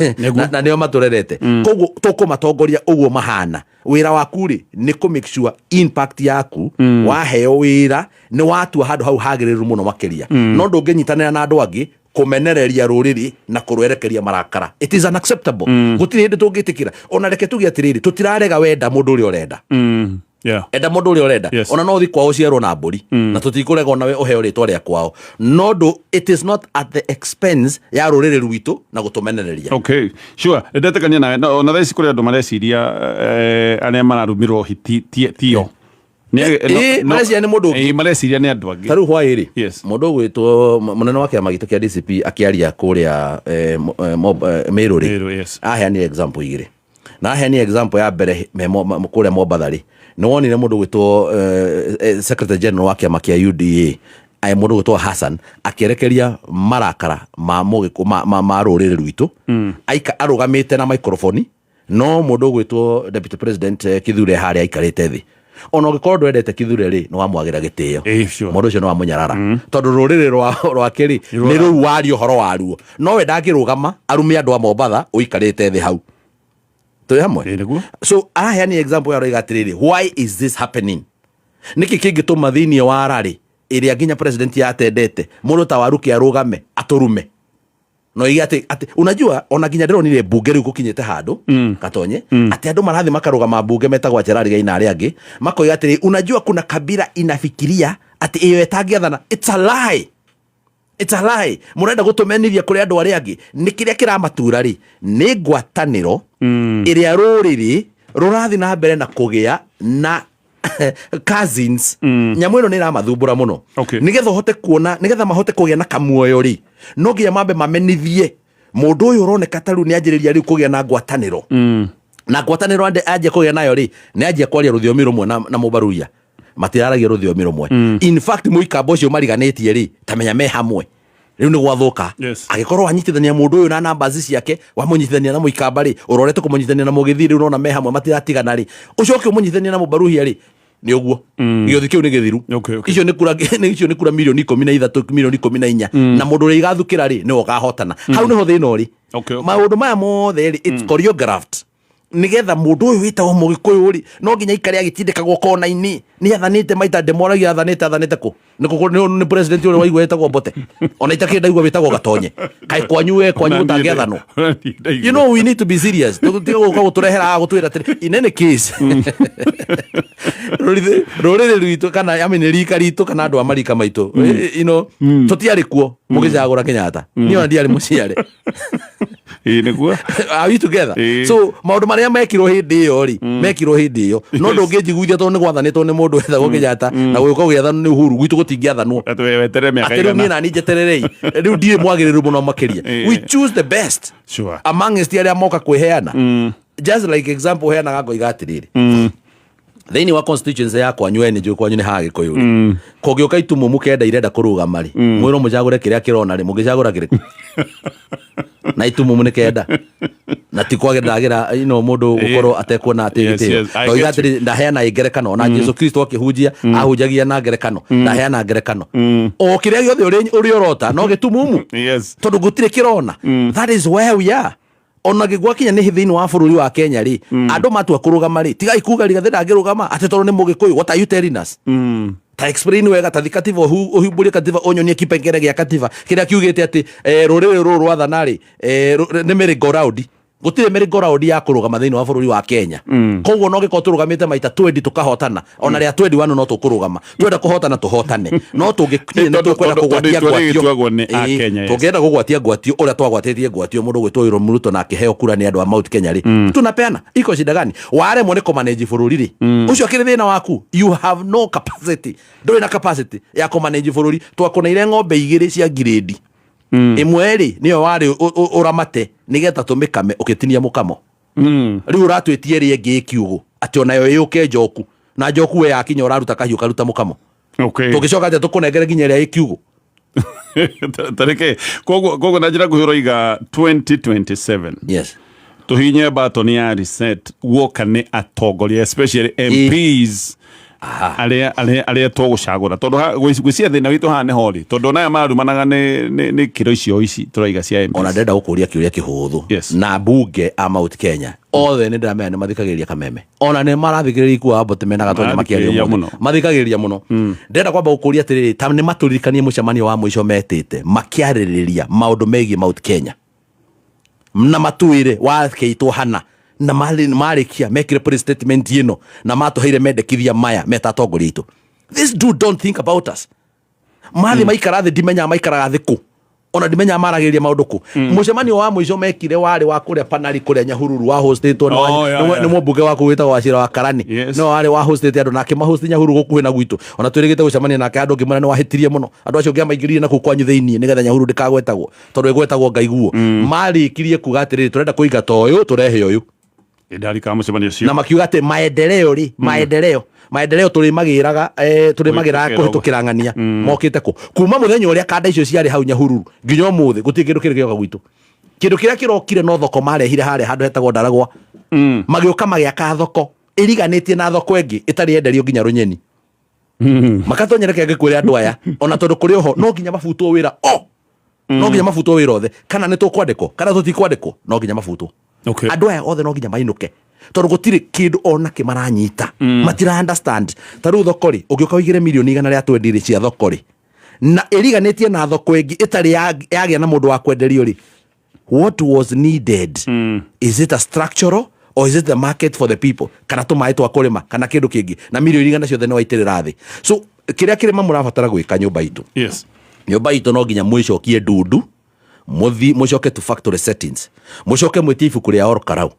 na nĩo matũrerete, koguo tũkũmatongoria ũguo mahana. Wĩra waku rĩ, nĩ kũ make sure impact yaku, waheo wĩra, nĩ watua handũ hau hagĩrĩru mũno makĩria, no ndũngĩnyitanĩra na andũ angĩ kũmenereria rũrĩrĩ na kũrwerekeria marakara. It is unacceptable. Gũtirĩ hĩndĩ tũngĩtĩkĩra. Ona reke tuge atĩrĩrĩ, tũtirarega wenda mũndũ ũrĩa ũrenda. Enda mũndũ ũrĩa ũrenda. Ona no ũthiĩ kwao ũciarwo na mbũri, na tũtikũrega onawe ũheo rĩtwa rĩa kwao, no ndũ it is not at the expense ya rũrĩrĩ rwitũ na gũtũmenereria. Okay, sure, ndetĩkania nawe. Ona thaa ici kũrĩ andũ mareciria arĩa mararumirwo tio. Mareciria nĩ mũndũ ũngĩ. Ĩĩ, mareciria nĩ andũ angĩ. Ta rĩu hwaĩ rĩ, mũndũ ũgwĩtwo mũnene wa kĩama gitũ kĩa DCP akĩaria kũrĩa Meru rĩ, Meru, yes. Aheanire example igĩrĩ, na aheanire example ya mbere me kũrĩa Mombatha rĩ, nĩ wonire mũndũ ũgwĩtwo secretary general wa kĩama kĩa UDA, mũndũ ũgwĩtwo Hassan, akĩerekeria marakara ma mũgĩkũ ma rũrĩrĩ rwitũ, aika arũgamĩte na microphone, no mũndũ ũgwĩtwo Deputy President Kithure harĩa aikarĩte thĩ. Ona ũngĩkorwo ndwendete Kithure rĩ, nĩ wamwagĩra gĩtĩo. Mũndũ ũcio nĩ wamũnyarara, tondũ rũrĩrĩ rwake rĩ, nĩ rũu waria ũhoro waruo, no we ndangĩrũgama arume andũ a Mombatha ũikarĩte thĩ hau. Twĩ hamwe? Ĩĩ, nĩguo. So araheania example aroiga atĩrĩrĩ, why is this happening? Nĩkĩ kĩngĩtũma thĩinĩ wa rarĩ ĩrĩa nginya president yatendete, mũndũ ta Waruke arũgame atũrume no ige atĩ unajua, ona nginya ndĩronire mbunge rĩu gũkinyĩte handũ, Gatonye, atĩ andũ marathiĩ makarũgama mbunge metagwo Acherari na arĩa angĩ, makoiga atĩrĩ, unajua kuna kabila inafikiria atĩ ĩyo ĩtangĩathana. It's a lie, it's a lie. Mũrenda gũtũmenithia kũrĩ andũ arĩa angĩ. Nĩ kĩrĩa kĩramatura rĩ, nĩ ngwatanĩro ĩrĩa rũrĩrĩ rũrathiĩ na mbere na kũgĩa na cousins. Nyamũ ĩno nĩ ĩramathumbũra mũno. Nĩgetha ũhote kuona, nĩgetha mahote kũgĩa na kamuoyo rĩ, no nginya mambe mamenithie. Mũndũ ũyũ ũroneka ta rĩu nĩ anjĩrĩria rĩu kũgĩa na ngwatanĩro, na ngwatanĩro anjia kũgĩa nayo rĩ, nĩ anjia kwaria rũthiomi rũmwe na Mũbaruya. Matiraragia rũthiomi rũmwe. In fact, mũikamba ũcio mariganĩtie rĩ, tamenya me hamwe rĩu nĩ gwathũka. Angĩkorwo wanyitithania mũndũ ũyũ na numbers ciake, wamũnyitithania na mũikamba rĩ, ũrorete kũmũnyitithania na mũgĩthii, rĩu ũrona me hamwe matiratigana rĩ, ũcoke ũmũnyitithanie na mũbaruhia rĩ, nĩ ũguo gĩothi kĩu nĩ gĩthiru. Icio nĩ kura mirioni 13, mirioni 14, na mũndũ ũrĩa igathukĩra rĩ, nĩwe ũkahotana. Hau nĩho thĩna ũrĩ. Maũndũ maya mothe rĩ, it's choreographed nigetha mũndũ ũyũ wĩtagwo mũgĩkũyũ rĩ, no nginya aikare agĩtindĩkagwo kona-inĩ. Nĩ athanĩte maita ndĩmoragia, athanĩte kũ? Nĩ president ũrĩa waigua wĩtagwo Mbote, ona itakĩrĩ ndaigua wĩtagwo Gatonye. Kaĩ kwanyu, we kwanyu gũtangĩathanwo? You know, we need to be serious. Tiga gũka gũtũrehera haha gũtwĩra atĩrĩ, in any case, rũrĩrĩ rwitũ kana, I mean, rika ritũ kana andũ a marika maitũ, tũtiarĩ kuo mũgĩcagũra Kenyatta. Niĩ ona ndiarĩ mũciare. Ĩĩ, nĩguo. Are we together? Ĩĩ. So maũndũ marĩa mekirwo hĩndĩ ĩyo rĩ, mekirwo hĩndĩ ĩyo, no ndũngĩnjiguithia tondũ nĩ gwathanĩtwo nĩ mũndũ wetagwo Kenyatta na gũgĩũka gũgĩathanwo nĩ Uhuru, gwitũ gũtingĩathanwo. Atĩ weterere mĩaka Atĩ rĩu niĩ igana. nani njetererei rĩu ndirĩ mwagĩrĩru mũno makĩria. We choose the best amongst arĩa moka kwĩheana. Just like example heanaga, ngoiga atĩrĩrĩ, thĩinĩ wa constituency ya kwanyu, we nĩ njũĩ kwanyu nĩ haha Gĩkũyũ rĩ, kũngĩũka itumumu kenda irenda kũrũgama rĩ, mwĩrwo mũcagũre kĩrĩa kĩrona rĩ, mũngĩcagũra kĩrĩkũ? Na itumumu nĩ kenda na ti kwage ndagĩra ino mũndũ gũkorwo atekuona atĩ gĩtĩo. Yes, I Ndoiga get you. atĩrĩ, ndaheana ngerekano, ona Jesu Kristo akĩhunjia ahunjagia na ngerekano. Ndaheana ngerekano, o kĩrĩa gĩothe ũrĩ ũrota no gĩtumumu, tondũ gũtirĩ kĩrona. That is where we are. Ona gĩgwakinya nĩ thĩinĩ wa bũrũri wa Kenya rĩ, andũ matua kũrũgama rĩ, tigai kuga Rigathĩ ndangĩrũgama atĩ tondũ nĩ mũgĩkũyũ. What are you telling us? Ta explain wega, ta thi katiba, ũhumbũrie katiba, ũnyonie kipengere gĩa katiba kĩrĩa kiugĩte atĩ rũrĩrĩ rũrũ rwathana rĩ, nĩ merry go round. Gũtirĩ merry go round ya kũrũgama thĩinĩ wa bũrũri wa Kenya. Koguo no gĩkorwo tũrũgamĩte maita 20 tũkahotana, ona rĩa 21 no tũkũrũgama. Twenda kũhotana tũhotane, no tũngĩkinya nĩ tũkwenda Tondũ kũgwatia itua ngwatio. rĩgĩtuagwo nĩ a Kenya, yes. Tũngĩenda kũgwatia ngwatio ũrĩa twagwatĩtie ngwatio mũndũ gwĩtwo William Ruto na akĩheo kura nĩ andũ a Mount Kenya rĩ, tunapeana iko shida gani? Waremwo nĩ kũmanage bũrũri rĩ, ũcio akĩrĩ thĩna waku. You have no capacity, ndũrĩ na capacity ya kũmanage bũrũri. Twakũneire ng'ombe igĩrĩ cia ngirĩndi, ĩmwe rĩ nĩyo warĩ ũramate nĩgetha tũmĩkame, ũgĩtinia mũkamo. Rĩu ũratwĩtie ĩrĩa ĩngĩ ĩ kiugũ atĩ onayo ĩũke njoku na njoku, we yakinya ũraruta kahiũ karuta mũkamo. Tũngĩcoka atĩa tũkũnengere nginya ĩrĩa ĩ kiugũ? Tareke koguo na njĩra nguhĩ ũroiga 2027 tũhinye batoni ya reset guoka nĩ atongoria, especially MPs arĩa tũgũcagũra, tondũ gwĩcia thĩna witũ haha nĩho rĩ, tondũ onaya marumanaga nĩ kĩro icio ici tũraiga cia MPs. Ona ndĩrenda gũkũria kĩũria kĩhũthũ. Na mbunge a Mount Kenya othe nĩ ndĩramenya nĩ mathikagĩrĩria kameme, ona nĩ marathikĩrĩria ikua mbote mena Gatonya makĩaria. Marathikĩrĩria ũmũthĩ. Mũno. Mathikagĩrĩria mũno. Ndĩrenda kwamba gũkũria atĩrĩrĩ, ta nĩ matũririkanie mũcemanio wa mũico metĩte makĩarĩrĩria maũndũ megiĩ Mount Kenya, na matwĩre wakĩitwo hana, na marĩkia mekire press statement ĩno na matũheire mendekithia maya meta atongoria aitũ. This dude don't think about us. Mathi maikara thĩ, ndimenyaga maikaraga thĩ kũ, ona ndimenyaga maragĩrĩria maũndũ kũ. Mũcemanio wa mũico mekire warĩ wa kũrĩa Panari, kũrĩa Nyahururu, wa hostĩtwo nĩ mũmbunge waku wĩtagwo Wachira wa Karani. No warĩ wa hostĩte andũ nake mahosti Nyahururu gũkuhĩ na gwitũ. Ona twĩrĩgĩte gũcemania nake handũ, ngĩmwĩra nĩ wahĩtirie mũno, andũ acio ngĩamaingĩrire na kũu kwanyu thĩiniĩ nĩgetha Nyahururu ndĩkagwetagwo tondũ ĩgwetagwo ngaiguo. Marĩkirie kuga atĩrĩrĩ, tũrenda kũingata ũyũ, tũrehe ũyũ. Ndarika mũcemanio ũcio. Na makiuga atĩ maendeleo rĩ, maendeleo tũrĩmagĩraga, tũrĩmagĩraga Kũhĩtũkĩra. Kũhĩtũkĩra ng'ania mokĩte kũ kuma mũthenya ũrĩa kanda icio ciarĩ hau Nyahururu nginya ũmũthĩ gũtirĩ kĩndũ kĩrĩ gĩoka gwitũ. Kĩndũ kĩrĩa kĩrokire no thoko marehire harĩa handũ hetagwo Ndaragwa. Magĩũka magĩaka thoko ĩriganĩtie na thoko ĩngĩ ĩtarĩ yenderio nginya rũnyeni. Makatonyera kenge kwĩre andũ aya, ona tondũ kũrĩ oho no nginya mabutwo wĩra, o no nginya mabutwo wĩra othe, kana nĩ tũkwandĩkwo kana tũtikwandĩkwo, no nginya mabutwo. Andũ aya othe no nginya mainũke tondũ gũtirĩ kĩndũ ona kĩ maranyita, matira understand. Ta rĩu thoko rĩ, ũngĩũka ũigĩre mirioni 120 rĩ cia thoko rĩ, na ĩriganĩtie na thoko ĩngĩ ĩtarĩ yagĩa na mũndũ wa kwenderio rĩ, what was needed? Is it a structural or is it the market for the people, kana tũmaĩ twa kũrĩma, kana kĩndũ kĩngĩ? Na mirioni 100 ciothe nĩ waitĩrĩra thĩ. So kĩrĩa kĩrĩma mũrabatara gwĩka nyũmba itũ, nyũmba itũ no nginya mwĩcokie ndundu, muthi mucoke to factory settings, mucoke mwĩtie ibuku rĩa Ol Kalou,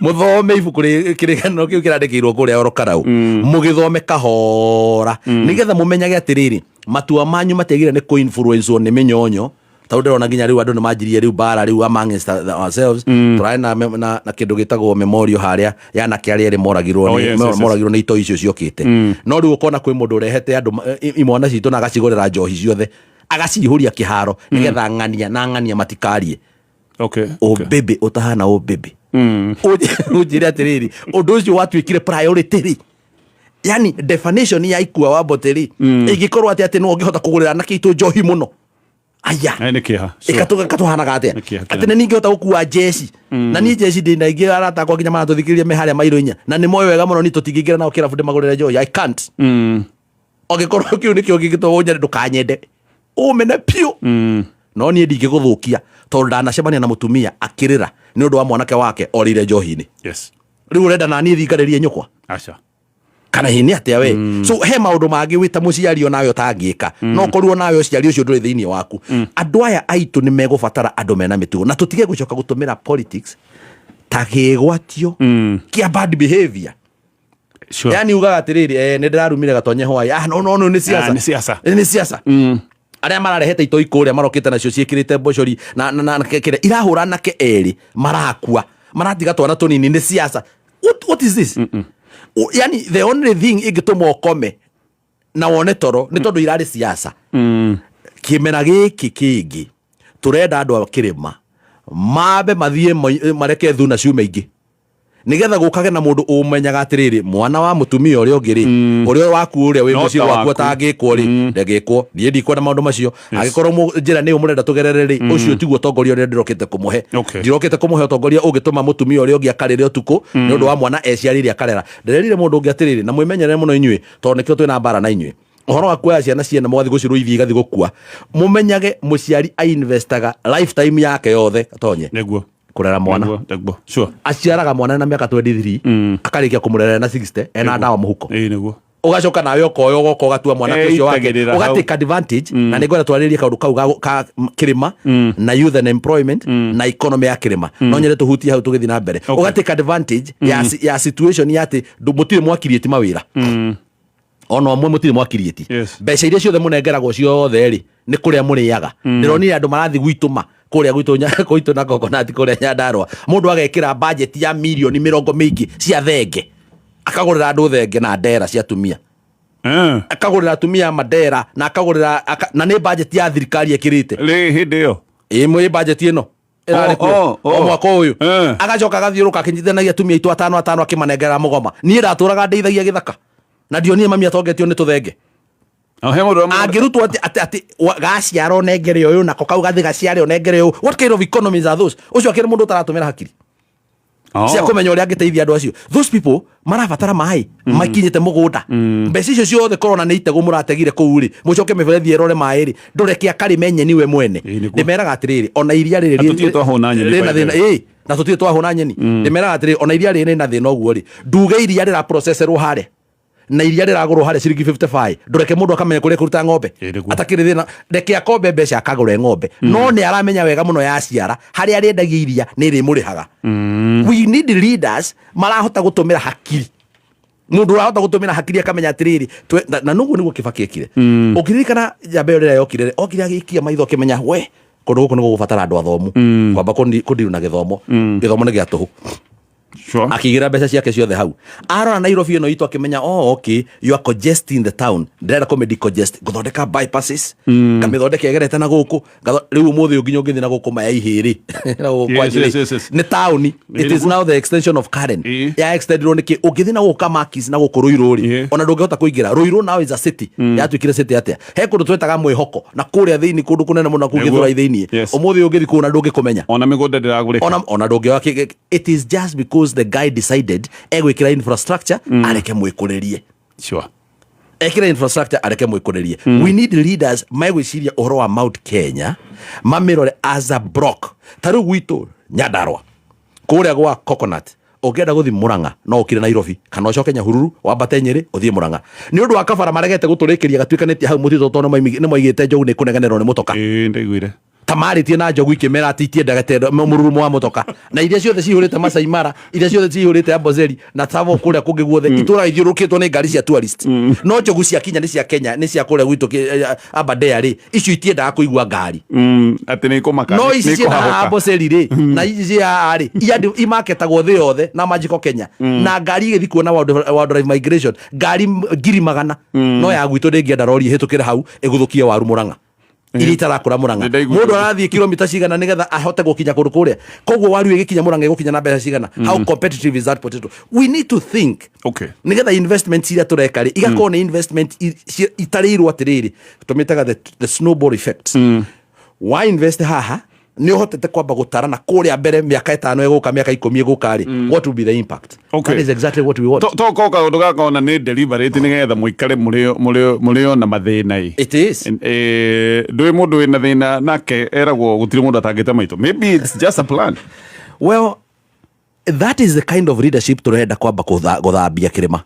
muthome ibuku kĩrĩkanĩro kĩu kĩrandĩkĩirwo kũrĩa Ol Kalou, mũgĩthome kahora nĩgetha mũmenyage atĩrĩrĩ, matua manyu matiagĩrĩire nĩ kũ-influencewo nĩ mĩnyonyo. Tondũ ndĩrona nginya rĩu andũ nĩ manjirie rĩu mbara rĩu amongst ourselves. Tũrarĩ na kĩndũ gĩtagwo memorial harĩa ya anake arĩa erĩ moragirwo Oh, yes, yes. moragirwo nĩ itoi icio ciokĩte. No rĩu ũkona kwĩ mũndũ ũrehete andũ imwana citũ na agacigũrĩra njohi ciothe, agacihũria kĩharo nĩgetha ng'ania na ng'ania matikarie. Ũmbĩmbĩ ũtahana ũmbĩmbĩ. Ũnjĩre atĩrĩrĩ, ũndũ ũcio watuĩkire priority rĩ? Yani definition ya ikua wa mbote rĩ, ĩngĩkorwo atĩ nĩ ũngĩhota kũgũrĩra anake aitũ njohi mũno aya? Nĩ kĩeha. Ĩkatũhanaga atĩa? Nĩ kĩeha. Atĩ nĩ ningĩhota gũkua njeci na niĩ njeci ndĩ na ingĩ arata akwa nginya maratũthikĩrĩria me harĩa mairũ inya na nĩ moĩ wega mũno, niĩ tũtingĩingĩra nao kĩrabu ndĩmagũrĩre njohi. I can't. Angĩkorwo kĩu nĩkĩo gĩgĩtwo ũnyende, ndũkanyende, ũmene piũ, no niĩ ndingĩgũthũkia tondũ ndanacemania na mũtumia akĩrĩra nĩ ũndũ wa mwanake wake orĩire njohi-inĩ. Rĩu ũrenda na niĩ thingarĩrie nyũkwa? Aca. Kana hihi nĩ atĩa we? So he maũndũ mangĩ wĩ ta mũciari onawe ũtangĩka, no korwo nawe ũciari ũcio ndũrĩ thĩinĩ waku. Andũ aya aitũ nĩ megũbatara andũ mena mĩtugo na tũtige gũcoka gũtũmĩra politics ta kĩgwatio kĩa bad behavior. Yani ugaga atĩrĩrĩ, nĩ ndĩrarumire gatonye hwaĩ, ah, no, no, no, nĩ siasa. Ah, nĩ siasa. Nĩ siasa. Arĩa mararehete itoi kũrĩa marokĩte nacio ciĩkĩrĩte mbocori na kĩrĩa irahũra anake erĩ marakua, maratiga twana tũnini, nĩ siasa. What is this? Yani the only thing ĩngĩtũma ũkome na wone toro nĩ tondũ irarĩ siasa. Kĩmera gĩkĩ kĩngĩ tũrenda andũ a kĩrĩma mambe mathiĩ mareke thuna ciume ingĩ nĩgetha gũkage na mũndũ ũmenyaga atĩrĩrĩ, mwana wa mũtumia ũrĩa ũngĩ rĩ, ũrĩa waku ũrĩa wĩ No mũciĩ ta waku waku. atangĩkwo rĩ, ndangĩkwo. Niĩ ndikwenda maũndũ macio. Angĩkorwo njĩra nĩyo mũrenda tũgerere rĩ, ũcio tiguo ũtongoria ũrĩa ndĩrokĩte kũmũhe. Ndirokĩte kũmũhe ũtongoria ũngĩtũma mũtumia ũrĩa ũngĩ akarĩre ũtukũ nĩ ũndũ wa mwana eciarĩire akarera. Ndĩrerire mũndũ ũngĩ atĩrĩrĩ, na mwĩmenyerere mũno inyuĩ tondũ nĩkĩo twĩna mbara na inyuĩ, ũhoro wa kuoya ciana ciene mũgathiĩ gũcirũithia igathiĩ gũkua. Mũmenyage mũciari ainvestaga lifetime yake yothe tonye kũrera mwana. Nĩguo, nĩguo. Sure. Aciaraga mwana na mĩaka 23, akarĩkia kũmũrera na 60 ena ndawa mũhuko. Ĩĩ, nĩguo. Ũgacoka nawe ũkoya ũgoka ũgatua mwanake ũcio wake. Eitagĩrĩra hau. Ũgatake advantage. Na nĩ ngwenda twarĩrĩrie kaũndũ kau ka kĩrĩma na youth and employment na economy ya kĩrĩma. No nyende tũhutie hau tũgĩthiĩ na mbere. Ũgatake advantage ya situation ya atĩ mũtirĩ mwakiriĩti mawĩra, ona ũmwe mũtirĩ mwakiriĩti. Mbeca iria ciothe mũnengeragwo ciothe rĩ, nĩ kũrĩa mũrĩaga. Ndĩronire andũ marathiĩ gwitũma kũrĩa gwitũ gwitũ na coconut kũrĩa Nyandarũa, mũndũ agekĩra budget ya mirioni mĩrongo mĩingĩ cia thenge, akagũrĩra andũ thenge na ndera cia atumia. Akagũrĩra atumia mandera na akagũrĩra na nĩ budget ya thirikari ĩkĩrĩte. Rĩ, hĩndĩ ĩyo? Ĩ mwĩ budget ĩno ĩrarĩ kuo Oh. o mwaka ũyũ. Agacoka agathiũrũka akĩnyitithanagia atumia aitũ atano atano akĩmanengera mũgoma. Niĩ ndatũraga ndeithagia gĩthaka na ndionire mami atongetio nĩ tũthenge. O he mũndũ Angĩrutwo atĩ gaciara ũnengere ũyũ, nako kau gathi gaciare ũnengere ũyũ. What kind of economies are those? Ũcio akĩrĩ mũndũ ũtaratũmĩra hakiri cia kũmenya ũrĩa angĩteithia andũ acio. Those people marabatara maĩ makinyĩte mũgũnda. Mbeca icio ciothe korona nĩ itegũ mũrategire kũu rĩ, mũcoke mĩberethi ĩrore maĩ rĩ, ndũreke akarĩme nyeni we mwene. Ĩĩ, nĩguo. Ndĩmeraga atĩrĩrĩ, ona iria rĩrĩ Na tũtirĩ twahũna nyeni, rĩna by the thĩna way. ĩĩ, na tũtirĩ twahũna nyeni. Ndĩmeraga atĩrĩrĩ, ona iria rĩrĩ rĩna thĩna ũguo rĩ, nduge iria rĩra processerwo harĩa na iria rĩragũrwo harĩa ciringi 55, ndũreke mũndũ akamenya kũrĩa kũruta ng'ombe. Ĩĩ, nĩguo. Atakĩrĩ thĩna, reke akombe mbeca akagũre ng'ombe, no nĩ aramenya wega mũno yaciara harĩa arĩendagia iria nĩ ĩrĩmũrĩhaga. We need leaders marahota gũtũmĩra hakiri, mũndũ ũrahota gũtũmĩra hakiri akamenya atĩrĩrĩ, na nũguo nĩguo Kibaki ekire. Ũngĩririkana njamba ĩyo rĩrĩa yokire rĩ, okire agĩikia maitho akĩmenya we kũndũ gũkũ nĩ gũgũbatara andũ athomu, kwamba kũndiru na gĩthomo. Gĩthomo nĩ gĩa tũhũ. Akĩigĩra mbeca ciake ciothe hau. Arora Nairobi ĩno itũ akĩmenya, oh, okay, you are congesting the town, ndĩrenda kũmĩ decongest, ngũthondeka bypasses, ngamĩthondeka ĩgerete na gũkũ. Rĩu ũmũthĩ ũyũ nginya ũngĩthiĩ na gũkũ maya ihĩrĩ na gũkũ Kwanjĩrĩ, nĩ taũni. It is now the extension of Karen. Ya extendirwo nĩkĩ? Ũngĩthiĩ na gũkũ Kamakis na gũkũ Ruiru rĩ, ona ndũngĩhota kũingĩra. Ruiru now is a city. Yatuĩkire city atĩa? He kũndũ twetaga Mwĩhoko na kũrĩa thĩinĩ, kũndũ kũnene mũno kũu Gĩthũrai thĩinĩ. Ũmũthĩ ũyũ ũngĩthiĩ kũu na ndũngĩkũmenya. Ona mĩgũnda ndĩragũrĩka. Ona ndũngĩoya it is just because the guy decided egwĩkĩra infrastructure areke mwĩkũrĩrie. Ekĩra infrastructure areke mwĩkũrĩrie. We need leaders megwĩciria ũhoro wa Mount Kenya, mamĩrore as a block. Ta rĩu gwitũ Nyandarua kũrĩa gwa coconut, ũngĩenda gũthiĩ Murang'a no ũkire Nairobi kana ũcoke Nyahururu, wambate Nyĩrĩ ũthiĩ Murang'a, nĩ ũndũ wa kabara maregete gũtũrĩkĩria gatuĩkanĩtie hau mũtitũ, tondũ nĩ moigĩte njogu nĩ kũnegenerwo nĩ mũtoka. Ĩĩ, ndaiguire. Ta marĩtie na njogu ikĩmera atĩ itiendaga mũrurumo wa motoka, na iria ciothe cihũrĩte Masai Mara, iria ciothe cihũrĩte Amboseli na Tsavo, kũrĩa kũngĩ guothe itũraga ithiũrũrũkĩtwo nĩ ngari cia tourist, no njogu cia kinya nĩ cia Kenya, nĩ cia kũrĩa gwitũ Aberdare rĩ, icio itiendaga kũigua ngari. Atĩ nĩ ikũmaka. No ici ciĩ na Amboseli rĩ, na ici ciĩ haha rĩ, imaketagwo thĩ yothe na Magical Kenya na ngari igĩthiĩ kuona wildlife migration, ngari 100,000, no ya gwitũ ndĩngĩenda rori ĩhĩtũkĩre hau ĩgũthũkie waru Mũrang'a iria itarakũra Mũrang'a. Nĩndaigua. Mũndũ arathiĩ kilomita cigana nĩgetha ahote gũkinya kũndũ kũrĩa? Koguo waru ĩgĩkinya Mũrang'a ĩgũkinya na mbeca cigana? How competitive is that potato? We need to think nĩgetha investment iria tũreka rĩ, igakorwo nĩ investment itarĩirwo atĩrĩrĩ, tũmĩtaga the snowball effect. Wa invest haha, nĩ ũhotete kwamba gũtara na kũrĩa mbere, mĩaka 5 ĩgũka, mĩaka 10 ĩgũka rĩ, what will be the impact? That is exactly what we want. To ko kaũndũ gaka ona nĩ deliberate nĩgetha mũikare mũrĩ ona mathĩna ĩ. It is. Ndũĩ mũndũ wĩna thĩna nake eragwo gũtirĩ mũndũ atangĩte maitũ. Maybe it's just a plan. Well, that is the kind of leadership tũrenda kwamba gũthambia kĩrĩma.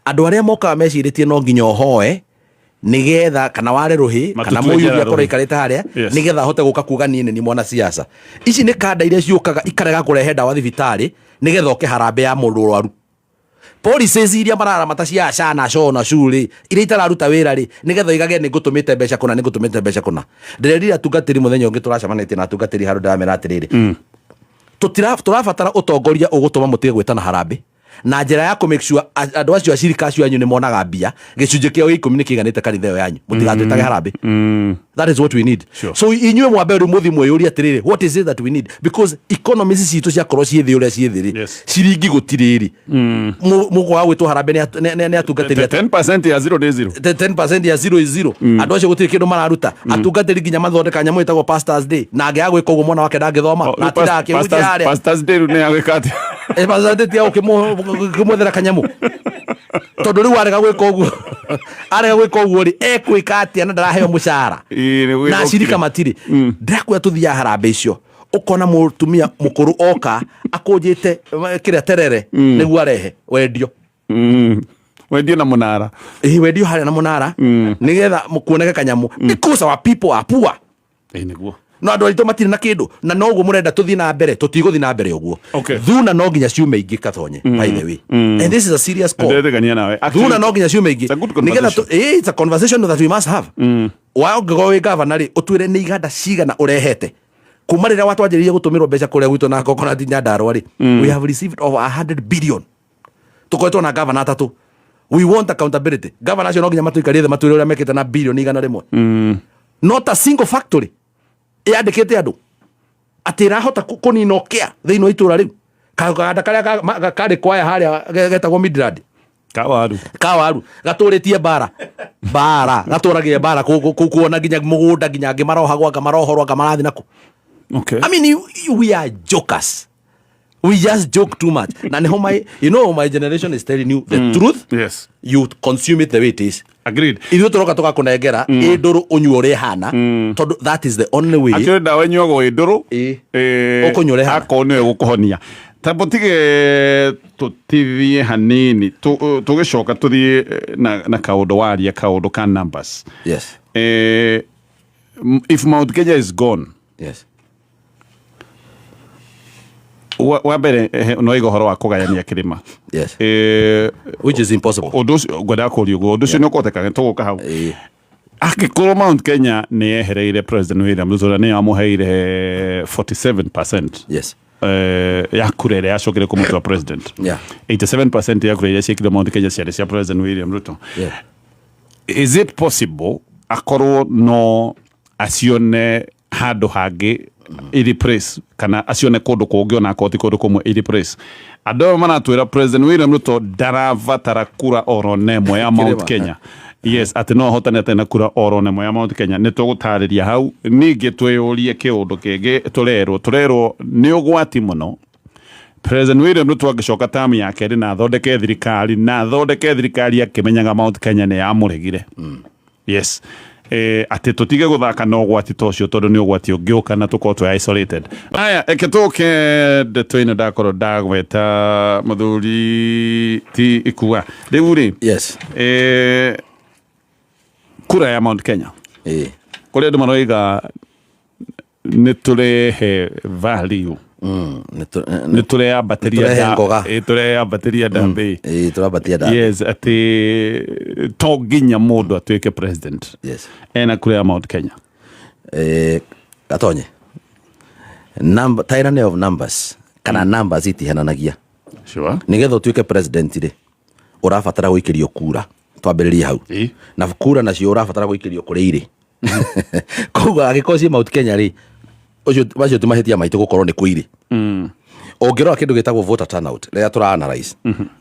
Andũ arĩa mokaga mecirĩtie no nginya ũhoe nigetha kana ware rũhĩ kana Matutue mũyuthi njara akorwo rũhĩ. aikarĩte harĩa nigetha ahote gũka kuga niĩ nĩ niĩ mwana siasa. Ici nĩ kanda iria ciũkaga ikarega kũrehe ndawa thibitarĩ nigetha oke harambee ya mũndũ rwaru. Policies iria mararamata cia SHA na SHO na SHU rĩ, iria itararuta wĩra rĩ, nigetha oigage nĩ ngũtũmĩte mbeca kũna, nĩ ngũtũmĩte mbeca kũna. Ndĩrerire atungatĩri mũthenya ũngĩ tũracemanĩtie na atungatĩri handũ, ndĩramera atĩrĩrĩ, tũrabatara ũtongoria ũgũtũma mũtige gwĩtana harambee na njĩra ya kũ make sure andũ acio acirika acio anyu nĩ monaga mbia, gĩcunjĩ kĩao gĩa 10 nĩ kĩiganĩte kanitha ĩyo yanyu, mũtigatwĩtage harambee. That is what we need. So inyuĩ mwambe rĩu mũthi mwĩyũrie atĩrĩrĩ, what is it that we need? Because economies citũ ciakorwo ciĩ thĩ ũrĩa ciĩ thĩ rĩ, ciringi gũtirĩ rĩ, mũkwaga gwĩtwo harambee nĩ atungatĩri atĩa? 10% ya zero nĩ zero. The 10% ya zero is zero. Andũ acio gũtirĩ kĩndũ mararuta. Atungatĩri nginya mathondeka nyamũ ĩtagwo Pastors Day, na angĩaga gwĩka ũguo mwana wake ndangĩthoma na atindaga akĩhunjia harĩa. Pastors Day rĩu nĩ yagwĩka atĩa? Pastors Day ti ya gũkĩmwethera kanyamũ, tondũ rĩu arega gwĩka ũguo, arega gwĩka ũguo rĩ, ekwĩka atĩa na ndaraheo mũcara? Ĩĩ, nĩ gwĩka Na acirika ũkire. matirĩ. Ndĩrakwĩra, tũthiaga harambee icio, ũkona mũtumia mũkũrũ oka akũnjĩte kĩrĩa terere nĩguo arehe wendio. Wendio na mũnara. Ĩĩ, wendio harĩa na mũnara nĩgetha kuoneke kanyamũ, because our people are poor. Ĩĩ, nĩguo. No andũ aitũ matirĩ na kĩndũ, na noguo mũrenda tũthiĩ na mbere, tũtigũthiĩ na mbere ũguo. Thuna no nginya ciume ingĩ, Katonye, by the way, and this is a serious call. Ndĩretĩkania nawe. Thuna no nginya ciume ingĩ. It's a good nĩgetha conversation. It's a conversation that we must have. Wa ũngĩkorwo wĩ gavana rĩ, ũtwĩre nĩ iganda cigana ũrehete kuma rĩrĩa watwanjĩrĩirie gũtũmĩrwo mbeca kũrĩa gwitũ na Coconut Nyandarua rĩ. We have received over 100 billion. Tũkoretwo na gavana atatũ. We want accountability. Gavana acio no nginya matũikarie thĩ matwĩre ũrĩa mekĩte na bilioni 100. Not a single factory yandĩkĩte andũ atĩ ĩrahota kũnina ũkĩa thĩinĩ wa itũra rĩu. Kaganda karĩa karĩ kwaya harĩa getagwo Midland. Kawaru. Kawaru gatũrĩtie mbara mbara, gatũragie mbara kuona nginya mũgũnda, nginya angĩ marohagwo, anga marohorwo, anga marathiĩ naku. I mean, we are jokers. We just joke too much. Na niho my, you know, my generation is telling you the truth. You consume it the way it is. Agreed. Ithuĩ tũroka tũgakũnengera ĩ ndũrũ, ũnyue ũrĩa ĩhana, tondũ that is the only way. Akĩrĩ ndawa ĩnyuagwo ĩ ndũrũ. Ĩ. Ũkũnyua ũrĩa ĩhana. Akorwo nĩyo ĩgũkũhonia, tambo tige tũtithie hanini, tũgĩcoka tũthiĩ na kaũndũ waria, kaũndũ ka numbers. If Mount Kenya is gone, wa mbere, no iga ũhoro wa kũgayania kĩrĩma. Which is impossible. Ũndũ ũcio ngwendaga kũria ũguo, ũndũ ũcio nĩ ũkũhoteka tũgũka hau. Angĩkorwo Mount Kenya nĩ yehereire President William Ruto na nĩ yamũheire 47% ya kura ĩrĩa yacokire kũmũtua president, 87% ya kura iria ciekire Mount Kenya ciarĩ cia President William Ruto. Is it possible akorwo no acione handũ hangĩ i replace, kana acione kũndũ kũngĩ ona akorwo ti kũndũ kũmwe i replace? Andũ aya maratwĩra President William Ruto ndarabatara kura oro na ĩmwe ya Mount Kĩrĩma. Kenya. Yes, atĩ no ahotane atarĩ na kura oro na ĩmwe ya Mount Kenya. Nĩ tũgũtarĩria hau. Ningĩ twĩyũrie kĩũndũ kĩngĩ, tũrerwo nĩ ũgwati mũno President William Ruto angĩcoka tamu ya kerĩ na athondeke thirikari, akĩmenyaga Mount Kenya nĩ yamũregire. Yes, atĩ tũtige gũthaka na ũgwati ta ũcio, tondũ nĩ ũgwati ũngĩũka na tũkorwo twĩ isolated. Aya, eke tũke ndeto-inĩ. Ndakorwo ndagweta mũthuri ti ikua rĩu rĩ, kura ya Mount Kenya, kũrĩ andũ maroiga Nĩ tũrehe value, nĩ tũreyambatĩria. Nĩ tũrehe ngoga. Tũreyambatĩria ndambĩ. Ĩĩ, tũrambatia ndambĩ. Yes, atĩ to nginya mũndũ atuĩke president ena kura ya Mount Kenya. Gatonye number, tyranny of numbers kana numbers itihananagia. Nigetha ũtuĩke president rĩ, ũrabatara gũikĩrio kura, twambĩrĩrie hau. Na kura nacio ũrabatara gũikĩrio kũrĩa irĩ. Koguo angĩkorwo ciĩ Mount Kenya rĩ, ũcio macio ti mahĩtia maitũ gũkorwo nĩ kũ irĩ. Ũngĩrora kĩndũ gĩtagwo voter turnout rĩrĩa tũra analyze,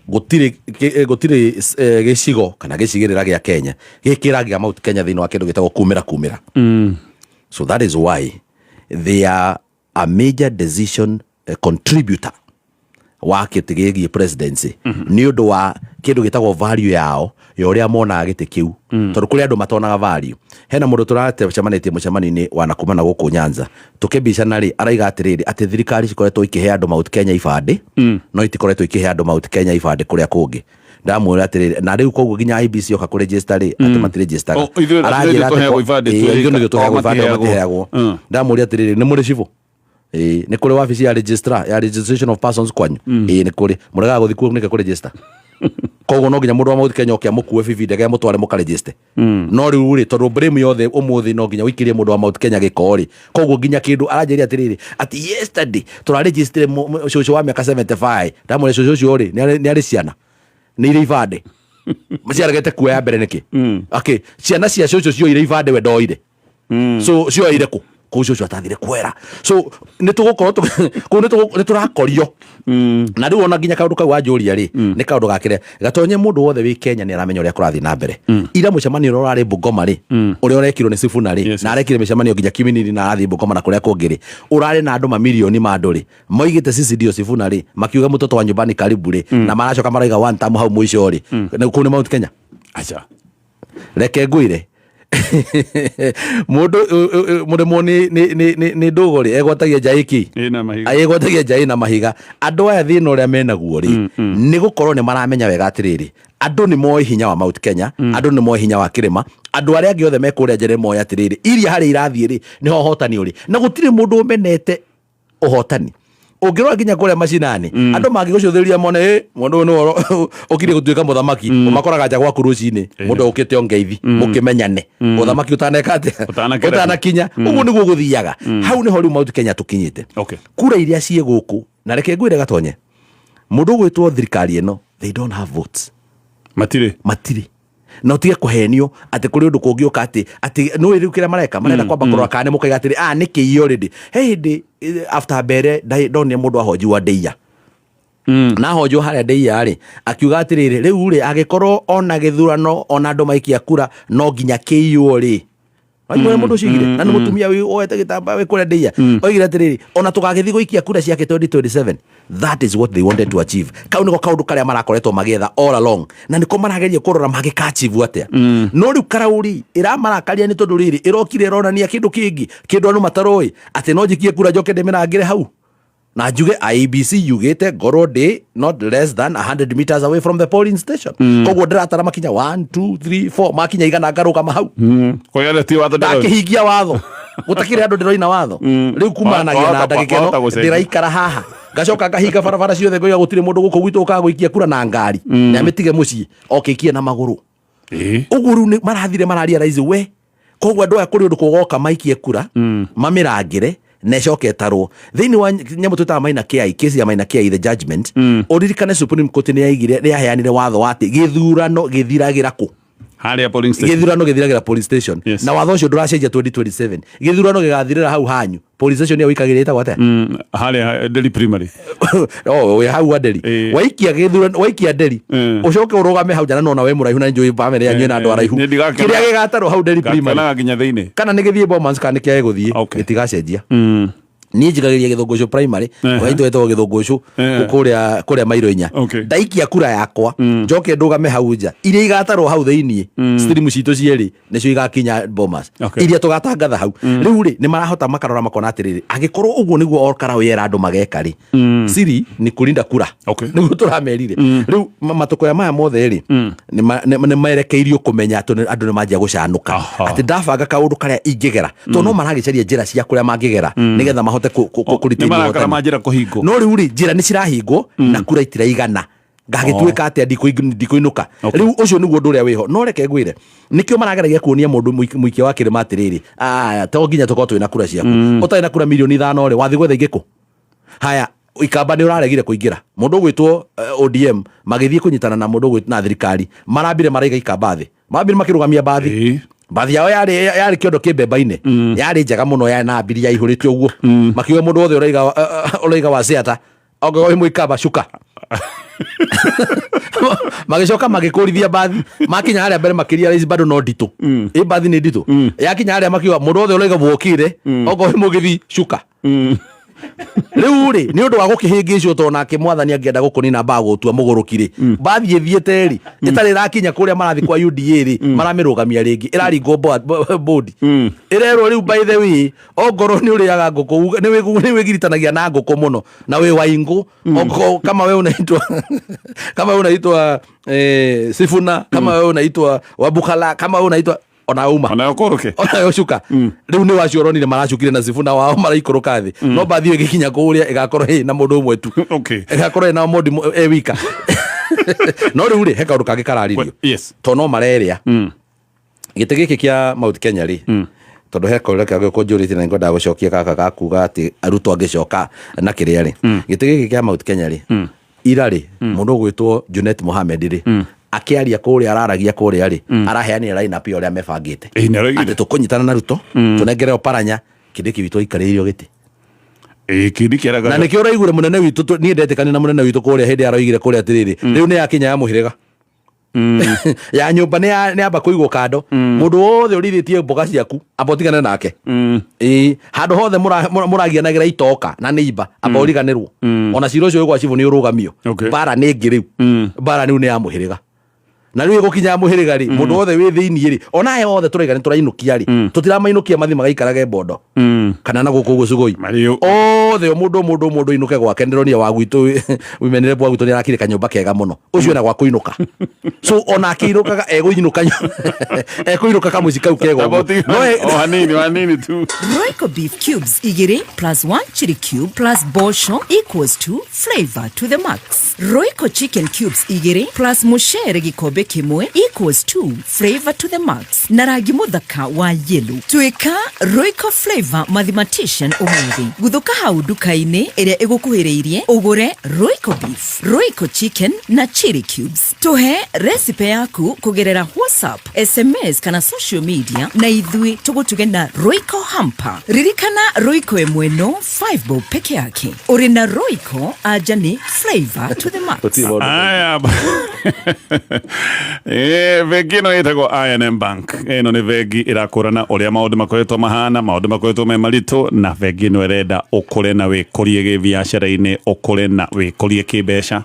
gũtirĩ gĩcigo kana gĩcigĩrĩra gĩa Kenya gĩkĩragia Mount Kenya thĩinĩ wa kĩndũ gĩtagwo kumĩra kumĩra. So that is why they are a major decision contributor wa kĩtĩ gĩgiĩ presidency, nĩ ũndũ wa kĩndũ gĩtagwo value yao ya ũrĩa monaga gĩtĩ kĩu, tondũ kũrĩ andũ matonaga value. Hena mũndũ tũracemanĩtie mũcemanio-inĩ wa nakuma na gũkũ Nyanza, tũkĩbicana rĩ, araiga atĩrĩrĩ, atĩ thirikari cikoretwo ikĩhe andũ Mount Kenya ibandĩ, no itikoretwo ikĩhe andũ Mount Kenya ibandĩ kũrĩa kũngĩ. Ndamwĩra atĩrĩrĩ, na rĩu koguo nginya IEBC yoka kũregister rĩ, atĩ matiregistaga. Oh, ithuĩ tũheagwo ibandĩ. Ithuĩ nĩthuĩ tũheagwo o ibandĩ, o matiheagwo. Matiheagwo. Ndamũria atĩrĩrĩ, nĩ mũrĩ cibũ? Ĩĩ. Nĩ kũrĩ wabici ya registrar, ya registration of persons kwanyu? Ĩĩ, nĩ kũrĩ. Mũregaga gũthiĩ kuo nĩkĩ kũregister? Koguo no nginya mũndũ wa Mount Kenya oke amũkue bibi ndege amũtware mũkaregister. No rĩu rĩ, tondũ blame yothe ũmũthĩ no nginya ũikĩrie mũndũ wa Mount Kenya gĩko rĩ, koguo nginya kĩndũ aranjĩria atĩrĩrĩ, atĩ yesterday tũraregistire cũcũ wa mĩaka 75. Ndamwĩra, cũcũ ũcio rĩ, nĩ arĩ ciana? Nĩ irĩ ibandĩ? Ciaregete kuoya mbere nĩkĩ? Okay, ciana cia cũcũ cioire ibandĩ, we ndoire. So cioire kũ? Kũu cũcũ atathire kwera. So nĩ tũgũkorwo kũu nĩ tũrakorio. Na rĩu ona nginya kaũndũ kau wanjũria rĩ, nĩ kaũndũ gakĩrĩa gatonye. Mũndũ wothe wĩ Kenya nĩ aramenya ũrĩa kũrathiĩ na mbere. Ira mũcemanio ũrĩa ũrarĩ Bungoma rĩ, ũrĩa ũrekirwo nĩ Sifuna rĩ, na arekire mĩcemanio nginya Kiminini na arathiĩ Bungoma na kũrĩa kũngĩ rĩ, ũrarĩ na andũ mamirioni ma andũ rĩ, moigĩte sisi ndio Sifuna rĩ, makiuga mtoto wa nyumbani karibu rĩ, na maracoka maraiga one term hau mũico rĩ. Na kũu nĩ Mount Kenya. Aca. Reke ngwĩre, mũndũ mũrĩmwo nĩ ndũgo rĩ, egwatagia nja ĩkĩ? Ĩna mahiga. Egwatagia nja ĩna mahiga. Andũ aya thĩna ũrĩa menaguo rĩ, nĩ gũkorwo nĩ maramenya wega atĩrĩrĩ, andũ nĩ moĩ hinya wa Mount Kenya, andũ nĩ moĩ hinya wa kĩrĩma, andũ arĩa angĩ othe me kũrĩa nja nĩ moĩ atĩrĩrĩ, iria harĩa irathiĩ rĩ, nĩho ũhotani ũrĩ, na gũtirĩ mũndũ ũmenete ũhotani. Ũngĩrora nginya kũrĩa macinani, andũ mangĩgũcũthĩrĩria mone, "Ĩ, mũndũ ũyũ nĩwe ũkirie gũtuĩka mũthamaki," ũmakoraga nja gwaku rũcinĩ, mũndũ ũkĩte o ngeithi, mũkĩmenyane ũthamaki ũtaneka atĩa? Ũtanakereka. Ũtanakinya. Ũguo nĩguo gũthiaga. Hau nĩho rĩu Mount Kenya tũkinyĩte. Kura iria ciĩ gũkũ, na reke ngwĩre gatonye, mũndũ ũgwĩtwo thirikari ĩno, they don't have votes. Matirĩ. Matirĩ. Na ũtige kũhenio atĩ kũrĩ ũndũ kũngĩũka atĩ nũĩ rĩu kĩrĩa mareka, marenda kwamba kũrora kana nĩ mũkaiga atĩrĩ, ah, nĩ kĩiyo already. He hĩndĩ after mbere ndonire mũndũ ahonjiwa ndĩia, na ahonjwo harĩa ndĩia rĩ, akiuga atĩrĩrĩ, rĩu rĩ, angĩkorwo ona gĩthurano ona andũ maikia kura no nginya kĩiywo rĩ. Waigua mũndũ ũcio oigire, na nĩ mũtumia woete gĩtambaya wĩ kũrĩa ndĩia, oigire atĩrĩrĩ, ona tũgagĩthiĩ gũikia kura ciake 2027. That is what they wanted to achieve. Kau nĩko kaũndũ karĩa marakoretwo magĩetha all along, na nĩko marageria kũrora mangĩka achieve atĩa. No rĩu karaũri ĩramarakaria nĩ tondũ rĩrĩ, ĩrokire ĩronania kĩndũ kĩngĩ, kĩndũ andũ mataroĩ, atĩ no njikie kura njoke ndĩmĩrangĩre hau na njuge IEBC yugĩte ngorwo ndĩ not less than 100 meters away from the polling station. Koguo ndĩratara makinya 1 2 3 4, makinya igana ngarũgama hau. Koyale ti watho ndĩroina. Ndakĩhingia watho, gũtakĩrĩ andũ ndĩroina watho rĩu kumanagia na ndagĩka ĩno. Wahota gũcenjia. Ndĩraikara haha, ngacoka ngahinga barabara ciothe, ngoiga gũtirĩ mũndũ gũkũ gwitũ ũkaga gũikia kura na ngari, na amĩtige mũciĩ okĩikie na magũrũ. Ũguo rĩu marathire mararealize we. Koguo andũ aya kũrĩ ũndũ kũgoka maikie kura, mamĩrangĩre na ĩcoke ĩtarwo thĩinĩ wa nyamũ twĩtaga Maina Kiai, kesi ya Maina Kiai, the judgment. Ũririkane Supreme Court nĩ yaigire, nĩ yaheanire watho wa atĩ gĩthurano gĩthiragĩra kũ? Harĩa polling station. Gĩthurano gĩthiragĩra polling station. Na watho ũcio ndũracenjia 2027. Gĩthurano gĩgathirĩra hau hanyu, polling station ĩyo wĩikagĩra ĩtagwo atĩa? Harĩa Nderi Primary. Oh, wĩ hau wa Nderi. Waikia gĩthurano, waikia Nderi, ũcoke ũrũgame hau nja, na nona we mũraihu, na njũĩ bamĩrĩ yanyu ĩna andũ araihu. Nĩ ndigakena. Kĩrĩa gĩgatarwo hau Nderi Primary Gakena nginya thĩinĩ. kana nĩ gĩthiĩ Bomas kana nĩ kĩage gũthiĩ, gĩtigacenjia. Niĩ njikagĩria Gĩthũngũcũ Primary. Waitũ etagwo Gĩthũngũcũ. Kũrĩa mairo 4. Ndaikia kura yakwa, njoke ndũgame hau nja, iria igatarwo hau thĩiniĩ, stream citũ cierĩ nĩcio igakinya Bomas, iria tũgatangatha hau. Rĩu rĩ, nĩ marahota makarora makona atĩrĩrĩ, angĩkorwo ũguo nĩguo Olkarau yera andũ mageka rĩ, siri ni kulinda kura. Nĩguo tũramerire. Rĩu matũkũya maya mothe rĩ, nĩ merekeirio kũmenya atĩ andũ nĩ manjia gũcanũka, atĩ ndabanga kaũndũ karĩa ingĩgera, tondũ no maragĩcaria njĩra cia kũrĩa mangĩgera nĩgetha mahote kũ retain nĩ marakara ũhotani. Ma njĩra kũhingwo. No rĩu rĩ, njĩra nĩ cirahingwo na kura itiraigana, ngagĩtuĩka atĩa? Ndikũinũka. Rĩu ũcio nĩguo ũndũ ũrĩa wĩho. No reke ngwĩre nĩkĩo marageragia kuonia mũndũ mũikia wa kĩrĩma atĩrĩrĩ, aya to nginya tũkorwo twĩna kura ciaku. Ũtarĩ na kura 5 milioni rĩ, wathiĩ gwetha ingĩ kũ? Haya, Ikamba nĩ ũraregire kũingĩra. Mũndũ ũgwĩtwo ODM magĩthiĩ kũnyitana na mũndũ ũgwĩtwo na thirikari, marambire maraiga Ikamba thĩ, marambire makĩrũgamia mbathi. Mbathi yao yarĩ kĩondo kĩ mbemba-inĩ, yarĩ njega mũno, yarĩ na abiria yaihũrĩte ũguo. Makiuga mũndũ wothe ũraiga wa Ciata, ongorwo wĩ Mũikamba, cuka. Magĩcoka magĩkũrithia mbathi, makinya harĩa mbere makĩria rais bado no nditũ, ĩ mbathi nĩ nditũ. Yakinya harĩa makiuga mũndũ wothe ũraiga wokire, ongorwo wĩ Mũgĩthi, cuka. Rĩu rĩ, nĩ ũndũ wa gũkĩhĩngĩcwo, tondũ nake mwathani angĩenda gũkũnina mbaa gũtua mũgũrũki rĩ, mbathi ĩthiĩte rĩ, ĩtarĩ ĩrakinya kũrĩa marathiĩ kwa UDA rĩ, maramĩrũgamia rĩngĩ, ĩraringwo bodi, ĩrerwo rĩu, by the way, ongorwo nĩ ũrĩaga ngũkũ, nĩ wĩgiritanagia na ngũkũ mũno na wĩ waingũ, ongorwo kama we unaitwa Sifuna, kama wewe unaitwa Wabukala, kama wewe unaitwa ona uma. Ona ũkũrũke. Ona ũcuka. Rĩu nĩ wacio ũronire maracukire na Sifuna wao maraikũrũka thĩ, no mbathi ĩyo ĩgĩkinya kũrĩa ĩgakorwo ĩ na mũndũ ũmwe tu. Ĩgakorwo ĩna Omondi e wika. No rĩu rĩ, he kaũndũ kangĩ kararirio, tondũ no marerĩa gĩtĩ gĩkĩ kĩa Mount Kenya rĩ, tondũ he kaũria kangĩ kũnjũrĩtie na ngwendaga gũcokia gaka gakuga atĩ Ruto angĩcoka na kĩrĩa rĩ, gĩtĩ gĩkĩ kĩa Mount Kenya rĩ, ira rĩ, mũndũ ũgwĩtwo Junet Mohamed rĩ, akĩaria kũrĩa araragia kũrĩa rĩ, araheanire line up ya ũrĩa mebangĩte. Ĩ, nĩ aroigire. Atĩ tũkũnyitana na Ruto, tũnengere Oparanya, Kindiki witũ aikarĩirio gĩtĩ. Ĩ, Kindiki araga. Na nĩkĩo ũraigure mũnene witũ, niĩ ndetĩkania na mũnene witũ kũrĩa hĩndĩ aroigire kũrĩa atĩrĩrĩ, rĩu nĩ yakinya ya mũhĩrĩga ya nyũmba, nĩ yamba kũigwo kando. Mũndũ wothe ũrĩithĩtie mboga ciaku, amba ũtigane nake. Ĩĩ, handũ hothe mũragianagĩra itoka na nĩimba, amba ũriganĩrwo. Ona cira ũcio wĩ gwa cibũ nĩ ũrũgamio. Mbara nĩ ĩngĩ rĩu, mbara rĩu nĩ ya mũhĩrĩga, na rĩu ĩgũkinya ya mũhĩrĩga rĩ, mũndũ wothe wĩ thĩiniĩ rĩ, ona aya othe tũraiga nĩ tũrainũkia rĩ, tũtiramainũkia mathi magaikarage Mbondo kana na gũkũ Gũcugũi. Othe, o mũndũ o mũndũ o mũndũ ainũke gwake. Ndĩronire wa gwitũ women rep wa gwitũ nĩ arakire kanyũmba kega mũno, ũcio ena gwa kũinũka, so ona akĩinũkaga ekũinũka kamũci kau kega Amba ũguo. ũtigane. No O hanini, o hanini tu. Royco beef cubes igiri plus 1 chili cube plus bosho equals to flavor to the max. Royco chicken cubes igiri plus mucere gikombe kimwe equals to flavor to the max. Na rangi muthaka wa yellow. Tuika Royco flavor mathematician umuthi. Guthuka hau nduka-inĩ ĩrĩa ĩgũkuhĩrĩirie ũgũre Royco beef, Royco chicken na chili cubes. Tuhe recipe yaku kũgerera WhatsApp, SMS kana social media, na ithuĩ tũgũtuge na Royco hamper. Ririkana, Royco ĩmwe no 5 bob peke yake. Ũrĩ na Royco, anja nĩ flavor to the max. Gũtirĩ maũndũ. Aya. Bengi ĩno ĩtagwo I&M Bank. Ĩno nĩ bengi ĩrakũrana ũrĩa maũndũ makoretwo mahana, maũndũ makoretwo me maritũ, na bengi ĩno ĩrenda ũkũre na wĩkũrie gĩbiacara-inĩ, ũkũre na wĩkũrie kĩmbeca.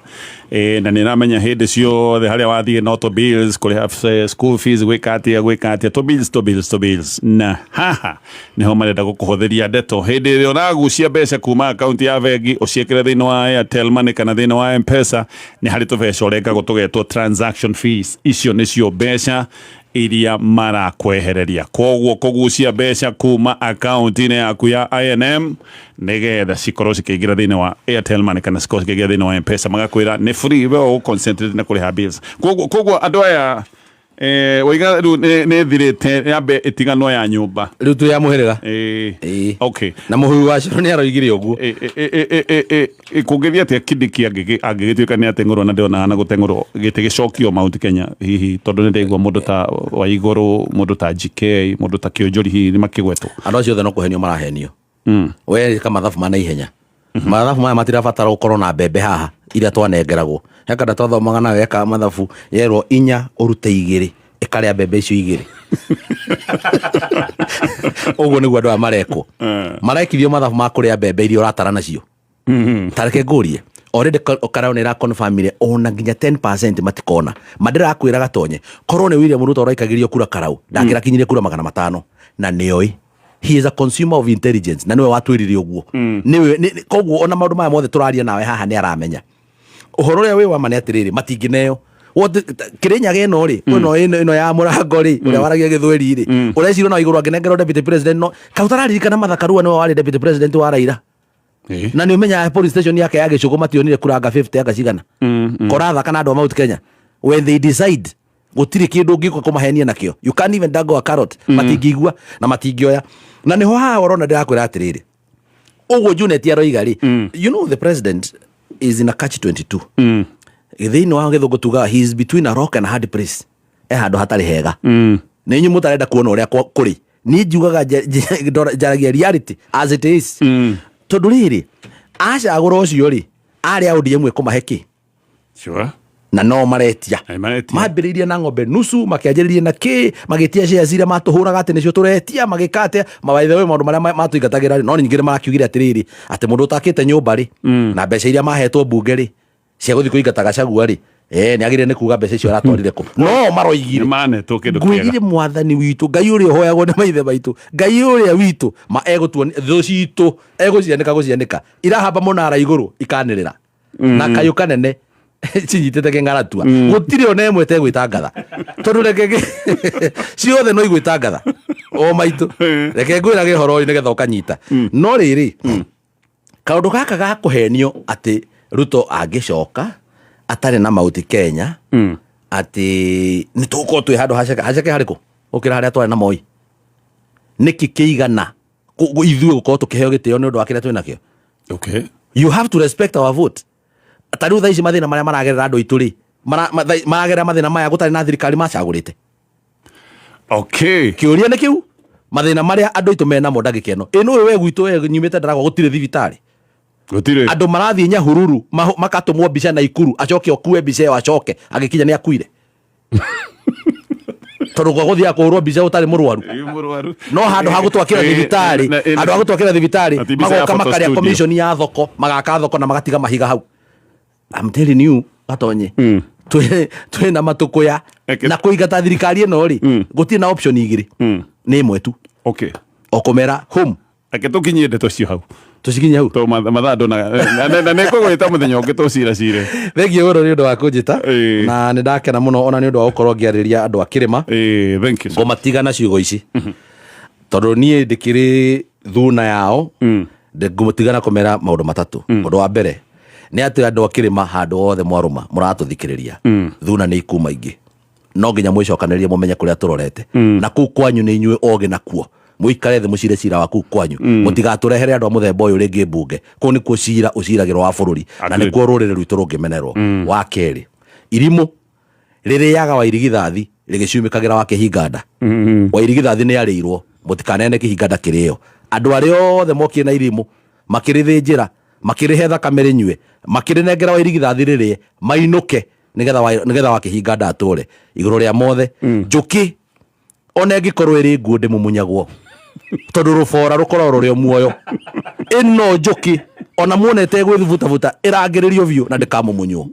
Na nĩ ĩramenya hĩndĩ ciothe harĩa wathiĩ no tũ bills, kũrĩha school fees, gwĩka atĩa, gwĩka atĩa, tũ bills, tũ bills, tũ bills, na haha niho marenda gũkũhũthĩria ndeto. Hĩndĩ ĩrĩa ũragucia mbeca kuma akaunti ya bengi ũciĩkĩre thĩinĩ wa Airtel Money kana thĩinĩ wa M-Pesa, nĩ harĩ tũbeca ũrengagwo tũgetwo transaction fees. Icio nĩcio mbeca iria marakwehereria. Koguo kũgucia mbeca kuma akaunti-inĩ yaku ya I&M nĩgetha cikorwo cikĩingĩra thĩinĩ wa Airtel Money kana cikorwo cikĩingĩra thĩinĩ wa M-Pesa, magakwĩra nĩ free, we ũgũ concentrate na kũrĩha bills. Koguo andũ aya, waiga rĩu nĩ thirĩte, yambe ĩtiganwo ya nyũmba. Rĩu twĩ ya mũhĩrĩga. Ĩĩ. Na mũhui wa coro nĩ aroigire ũguo. Kũngĩthiĩ atĩa Kindiki angĩgĩtuĩka nĩ ateng'ũrwo, na ndĩrona hana gũteng'ũrwo gĩtĩ gĩcokio Mount Kenya hihi, tondũ nĩ ndaigua mũndũ ta Waigũrũ, mũndũ ta GK, mũndũ ta Kĩũnjũri hihi nĩ makĩgwetwo? Andũ acio othe no kũhenio marahenio. We ka mathabu ma naihenya, mathabu maya matirabatara gũkorwo na mbembe haha iria twanengeragwo. He kanda twathomaga nayo eka mathabu, yerwo 4 ũrute 2. Ĩkarĩa mbembe icio igĩrĩ. Ũguo nĩguo andũ aya marekwo. Marekithio mathabu ma kũrĩa mbembe iria ũratara nacio. Tareke ngũrie, already Karau nĩ ĩraconfirmire ona nginya 10% matikona. Ma ndĩrakwĩra Gatonye, korwo nĩ William Ruto ũraikagĩrio kura Karau, ndangĩrakinyirie kura 500, na nĩoĩ he is a consumer of intelligence, na nĩwe watwĩrire ũguo. Nĩwe koguo ona maũndũ maya mothe tũraria nawe haha nĩ aramenya. Ũhoro ũrĩa wĩ wa ma nĩ atĩrĩrĩ, matingĩneo Kĩrĩnyaga ĩno rĩ, ĩno ĩno ĩno ya mũrango rĩ, ũrĩa waragia gĩthweri rĩ, ũrecirwo na igũrũ angĩnengerwo deputy president, no kaĩ ũtararirikana Martha Karua nĩwe warĩ deputy president wa Raila? Na nĩ ũmenyaga police station yake ya Gĩcũgũ mationire kuranga 50 anga cigana. Koratha kana andũ a Mount Kenya, when they decide, gũtirĩ kĩndũ ũngĩũka kũmahenia nakĩo. You can't even dangle a carrot. Matingĩigua na matingĩoya, na nĩho haha ũrona ndĩrakwĩra atĩrĩrĩ, ũguo Junet aroiga rĩ, you know the president is in a catch 22. Thĩinĩ wa gĩthũngũ tugaga he is between a rock and a hard place. E handũ hatarĩ hega. Nĩ inyuĩ mũtarenda kuona ũrĩa kũrĩ. Niĩ njugaga njaragia reality as it is. Tondũ rĩrĩ, acagũra ũcio rĩ, arĩa a ODM ĩkũmahe kĩ? Na no maretia. Ĩ, maretia. Mambĩrĩirie na ng'ombe nusu, makĩanjĩrĩria na kĩ, magĩtia shares iria matũhũraga atĩ nĩcio tũretia, magĩka atĩa. Ma by the way, maũndũ marĩa matũingatagĩra rĩ, no ningĩ nĩ marakiugire atĩrĩrĩ, atĩ mũndũ ũtakĩte nyũmba rĩ, na mbeca iria mahetwo mbunge rĩ, cia gũthiĩ kũingata Gachagua rĩ, nĩ agĩrĩire nĩ kuga mbeca icio aratwarire kũ. No maroigire. Nĩ manetwo kĩndũ kĩega. Ngwĩrire mwathani witũ, Ngai ũrĩa ũhoyagwo nĩ maithe maitũ, Ngai ũrĩa witũ, ma egũtuonia thũ citũ, egũcianĩka gũcianĩka. Irahamba mũnara igũrũ ikanĩrĩra. Na kayũ kanene cinyitĩte kĩng'aratua. Gũtirĩ ona ĩmwe ĩtegwĩtangatha. Tondũ reke ciothe no igwĩtangatha. O maitũ. Reke ngwĩrage ũhoro ũyũ nĩgetha ũkanyita. No rĩrĩ, kaũndũ gaka ga kũhenio atĩ Ruto angĩcoka atarĩ na Mount Kenya, atĩ nĩ tũgũkorwo twĩ handũ haceke. Haceke harĩkũ? Gũkĩra harĩa twarĩ na Moi. Nĩkĩ kĩigana ithuĩ gũkorwo tũkĩheo gĩtĩo nĩ ũndũ wa kĩrĩa twĩ nakĩo? You have to respect our vote. Ta rĩu thaa ici mathĩna marĩa maragerera andũ aitũ rĩ, maragerera mathĩna maya gũtarĩ na thirikari macagũrĩte. Kĩũria nĩ kĩu, mathĩna marĩa andũ aitũ menamo ndagĩka ĩno. Ĩ nũĩ we gwitũ we nyumĩte Ndaragwa gũtirĩ thibitarĩ. Gũtirĩ. Andũ marathiĩ Nyahururu, makatũmwo mbica na Ikuru, acoke okue mbica ĩyo, acoke agĩkinya nĩ akuire. Tondũ kwa gũthiaga kũhũrwo mbica ũtarĩ mũrwaru. Ĩ, mũrwaru. No handũ ha gũtwakĩra thibitarĩ, handũ ha gũtwakĩra thibitarĩ, Na ti mbica ya magoka photo makarĩa studio. commission ya thoko, magaka thoko na magatiga mahiga hau. I'm telling you, Gatonye, twĩ na matũkũya na kũingata thirikari ĩno rĩ, gũtirĩ na option igĩrĩ. Nĩ ĩmwe tu. O kũmera home. Reke tũkinyie ndeto cio hau. Tũcikinyie hau. To mathaa ndona, na nĩ ngũgwĩta mũthenya ũngĩ tũciracire. Thengiũ mũno nĩ ũndũ wa kũnjĩta. Na nĩ ndakena mũno ona nĩ ũndũ wa gũkorwo ngĩarĩria andũ a kĩrĩma. Thank you, sir. Ngũmatiga na ciugo ici. Tondũ niĩ ndĩkĩrĩ thuna yao, ngũmũtiga na kũmera maũndũ matatũ. Ũndũ wa mbere nĩ atĩ andũ a kĩrĩma handũ hothe mwarũma mũratũthikĩrĩria, thuna nĩ ikuma ingĩ. No nginya mwĩcokanĩrĩrie mũmenye kũrĩa tũrorete. Na kũu kwanyu nĩ inyuĩ ogĩ nakuo. Mũikare thĩ mũcire cira wa kũu kwanyu. Mũtigatũrehere andũ a mũthemba ũyũ rĩngĩ mbunge. Kũu nĩkuo cira ũciragĩrwo wa bũrũri. Na nĩkuo rũrĩrĩ rwitũ rũngĩmenerwo. Wa kerĩ, irimũ rĩrĩaga wa irigithathi rĩgĩcumĩkagĩra wa kĩhinganda. Wa irigithathi nĩ arĩirwo, mũtikanene kĩhinganda kĩrĩo. Andũ arĩa othe mokire na irimũ makĩrĩthĩnjĩra, makĩrĩhe thakame rĩnyue, makĩrĩnengera wa irigithathi rĩrĩe, mainũke nĩgetha wa kĩhinganda atũre. Igũrũ rĩa mothe, njũkĩ ona ĩngĩkorwo ĩrĩ nguo ndĩmumunyagwo, tondũ rũbora rũkoragwo rũrĩ o muoyo. Ĩno njũkĩ ona muonete ĩgwĩthubutabuta ĩrangĩrĩrio biũ na ndĩkamumunywo.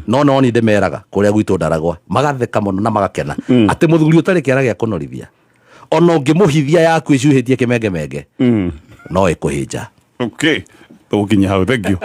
No no niĩ ndĩmeraga kũrĩa gwitũ Ndaragwa, magatheka mũno na magakena atĩ mũthuri ũtarĩ kĩara gĩa kũnorithia, ona ũngĩmũhithia yaku ĩcuhĩtie kĩmengemenge, no ĩkũhĩnja. Tũgũkinya hau. Thank you.